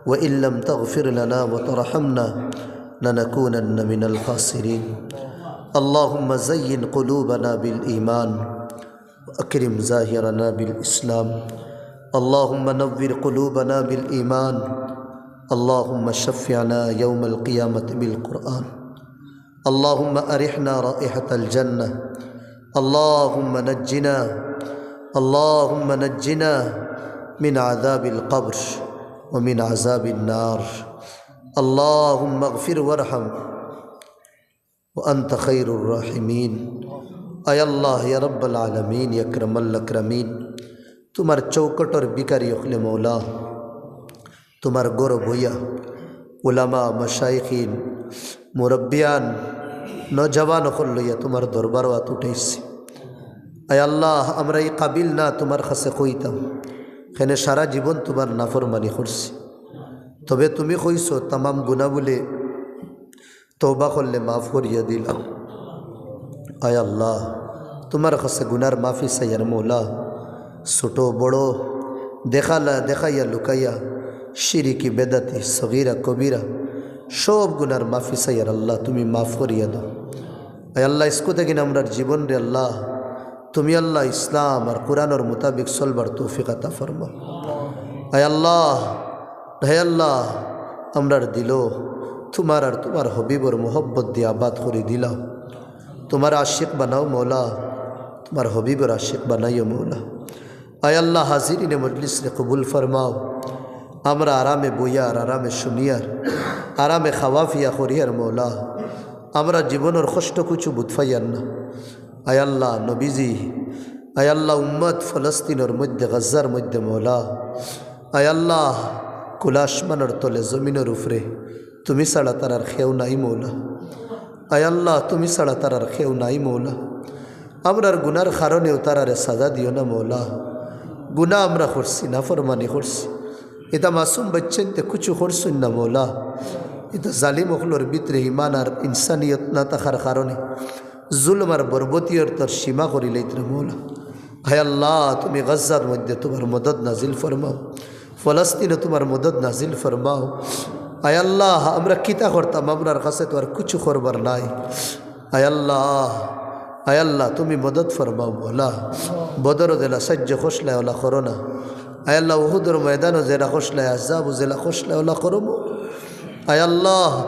وإن لم تغفر لنا وترحمنا لنكونن من الخاسرين. اللهم زين قلوبنا بالإيمان وأكرم ظاهرنا بالإسلام. اللهم نور قلوبنا بالإيمان. اللهم شفعنا يوم القيامة بالقرآن. اللهم أرحنا رائحة الجنة. اللهم نجنا، اللهم نجنا من عذاب القبر ومن عذاب النار. اللهم اغفر وارحم وأنت خير الراحمين. আয় আল্লাহ, ইয়া রাব্বাল আলামিন, ইয়া আকরামাল আকরামিন, তুমার চৌকটর ভিখারি অকলে মৌলা, তুমার ঘরো বইয়া উলামা, মাশায়েখিন, মুরব্বিয়ান, নওজওয়ান অকল লইয়া তুমার দরবারো আত উঠাইছি। আয় আল্লাহ, আমরা ই কাবিল না তুমার কাছে কইতাম, কেনে সারা জীবন তুমার নাফরমানি করছি। তবে তুমি কইছো তামাম গুনা বুলে তওবা করলে মাফ করিয়া দিলাও। আয় আল্লাহ, তুমার কাছে গুনার মাফি চাইয়ার মৌলা, ছোট বড়, দেখালা, দেখাইয়া লুকাইয়া, শিরিকি বেদাতি, সগীরা কবিরা, সব গুনার মাফি চাইয়ার আল্লাহ, তুমি মাফ করিয়া দাও। আয় আল্লাহ, ইস্কু থাকি আমরার জীবনরে আল্লাহ, তুমি আল্লাহ ইসলাম আর কোরআনর মোতাবেক চলবার তৌফিক আতা ফরমাও। আয় আল্লাহ, হে আল্লাহ, আমরার দিলো তুমার আর তুমার হবিবর মোহব্বত দিয়া আবাদ করি দিলাও। তুমার আশিক বানাও মৌলা, তুমার হবিবর আশিক বানাইও মৌলা। আয় আল্লাহ, হাজিরিনে মজলিসরে কবুল ফরমাও। আমরা আরামে বইয়ার, আরামে শুনিয়ার, আরামে খাওয়া ফিয়া করিয়ার মৌলা। আমরা জীবনর কষ্ট কুছু বুঝ পাইয়ার না। আয় আল্লাহ, নবীজি, আয় আল্লাহ, উম্মত ফলস্তিনর মধ্যে, গাজ্জার মধ্যে মৌলা, আয় আল্লাহ, কুলা আসমানর তলে, জমিনর উপরে তুমি ছাড়া তারার কেউ নাই মৌলা। আয় আল্লাহ, তুমি ছাড়া তারার কেউ নাই মৌলা। আমরার গুনার কারণেও তারারে সাজা দিও না মৌলা। গুনা আমরা করছি, নাফরমানি করছি, ইতা মাসুম বাচ্চাইন্তে কুছু করছইন না মৌলা। ইতা জালিম অকলর ভিতরে ইমান আর ইনসানিয়ত না থাকার কারণে, জুলুম আর বর্বরতার সীমা করিলাইত্রা মৌলা। আয় আল্লাহ, তুমি গাজ্জার মধ্যে তুমার মদদ নাজিল ফরমাও, ফলস্তিনো তুমার মদদ নাজিল ফরমাও। আয় আল্লাহ, আমরা কিতা করতাম, আমরার কাছে তো আর কুছু করবার নাই। আয় আল্লাহ, আয় আল্লাহ, তুমি মদদ ফরমাও মৌলা। বদরো যেলা সাইয্য করছলায় অলা করো না। আয় আল্লাহ, উহুদর ময়দানো যেলা করছলায়, আহজাবো যেলা করছলায় অলা করো মৌলা। আয় আল্লাহ,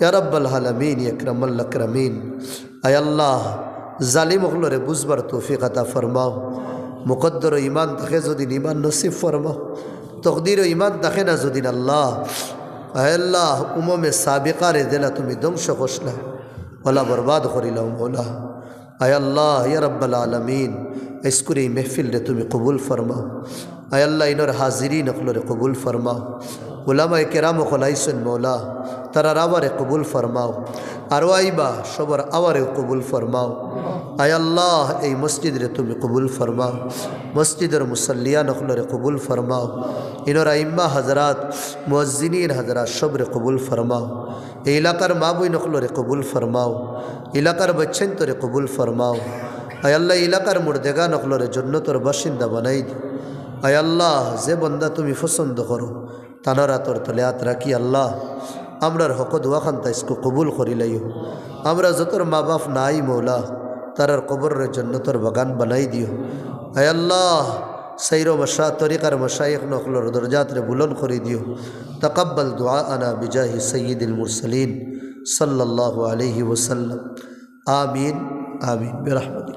ইয়া রাব্বাল আলামিন, ইয়া আকরামাল আকরামিন, আয় আল্লাহ, জালিম অকলরে বুঝবার তৌফিক আতা ফরমাও। মুকদ্দরো ইমান থাকে যুদি ইমান নসিব ফরমাও। তকদিরো ইমান থাকে না যুদি আল্লাহ, আয় আল্লাহ, উমমে সাবিকারে যেলা তুমি ধ্বংস করছলায়, অলা বরবাদ করিলাও মৌলা। আয় আল্লাহ, ইয়া রাব্বাল আলামিন, আইজকুর ই মেহফিলরে তুমি কবুল ফরমাও। আয় আল্লাহ, ইনোর হাজিরিন অকলরে কবুল ফরমাও। উলামায়ে কেরাম অকল আইছইন মৌলা, তারার আওয়ারে কবুল ফরমাও। আরো আইবা, সবর আওয়ারেও কবুল ফরমাও। আয় আল্লাহ, এই মসজিদরে তুমি কবুল ফরমাও। মসজিদর মুসল্লিয়ান অকলরে কবুল ফরমাও। ইনোর আইম্মা হজরাত, মুয়াজ্জিনিন হজরাত, সবরে কবুল ফরমাও। এই এলাকার মা বইন অকলরে কবুল ফরমাও। এলাকার বাচ্চাইন্তরে কবুল ফরমাও। আয় আল্লাহ, এলাকার মুর্দেগান অকলরে জন্নতর বাসিন্দা বানাই দিও। আয় আল্লাহ, যে বন্দা তুমি পছন্দ করো, তানর আতর তলে আত রাখি আল্লাহ, আমরার হক দোয়াখান তাইজকু কবুল করিলাইও। আমরা যতর মা বাপ নাই মৌলা, তারার কবররে জন্নতর বাগান বানাই দিও। আয় আল্লাহ, সাইরো মাশা-, তরিকার মাশায়েখ অকলর দরজাতরে বুলন্দ করি দিও। তাকাব্বাল দুআআনা বিজাহি সাইয়্যিদিল মুরসালিন সাল্লাল্লাহু আলাইহি ওয়াসাল্লাম। আমিন, আমিন, বিরহমাতিকা।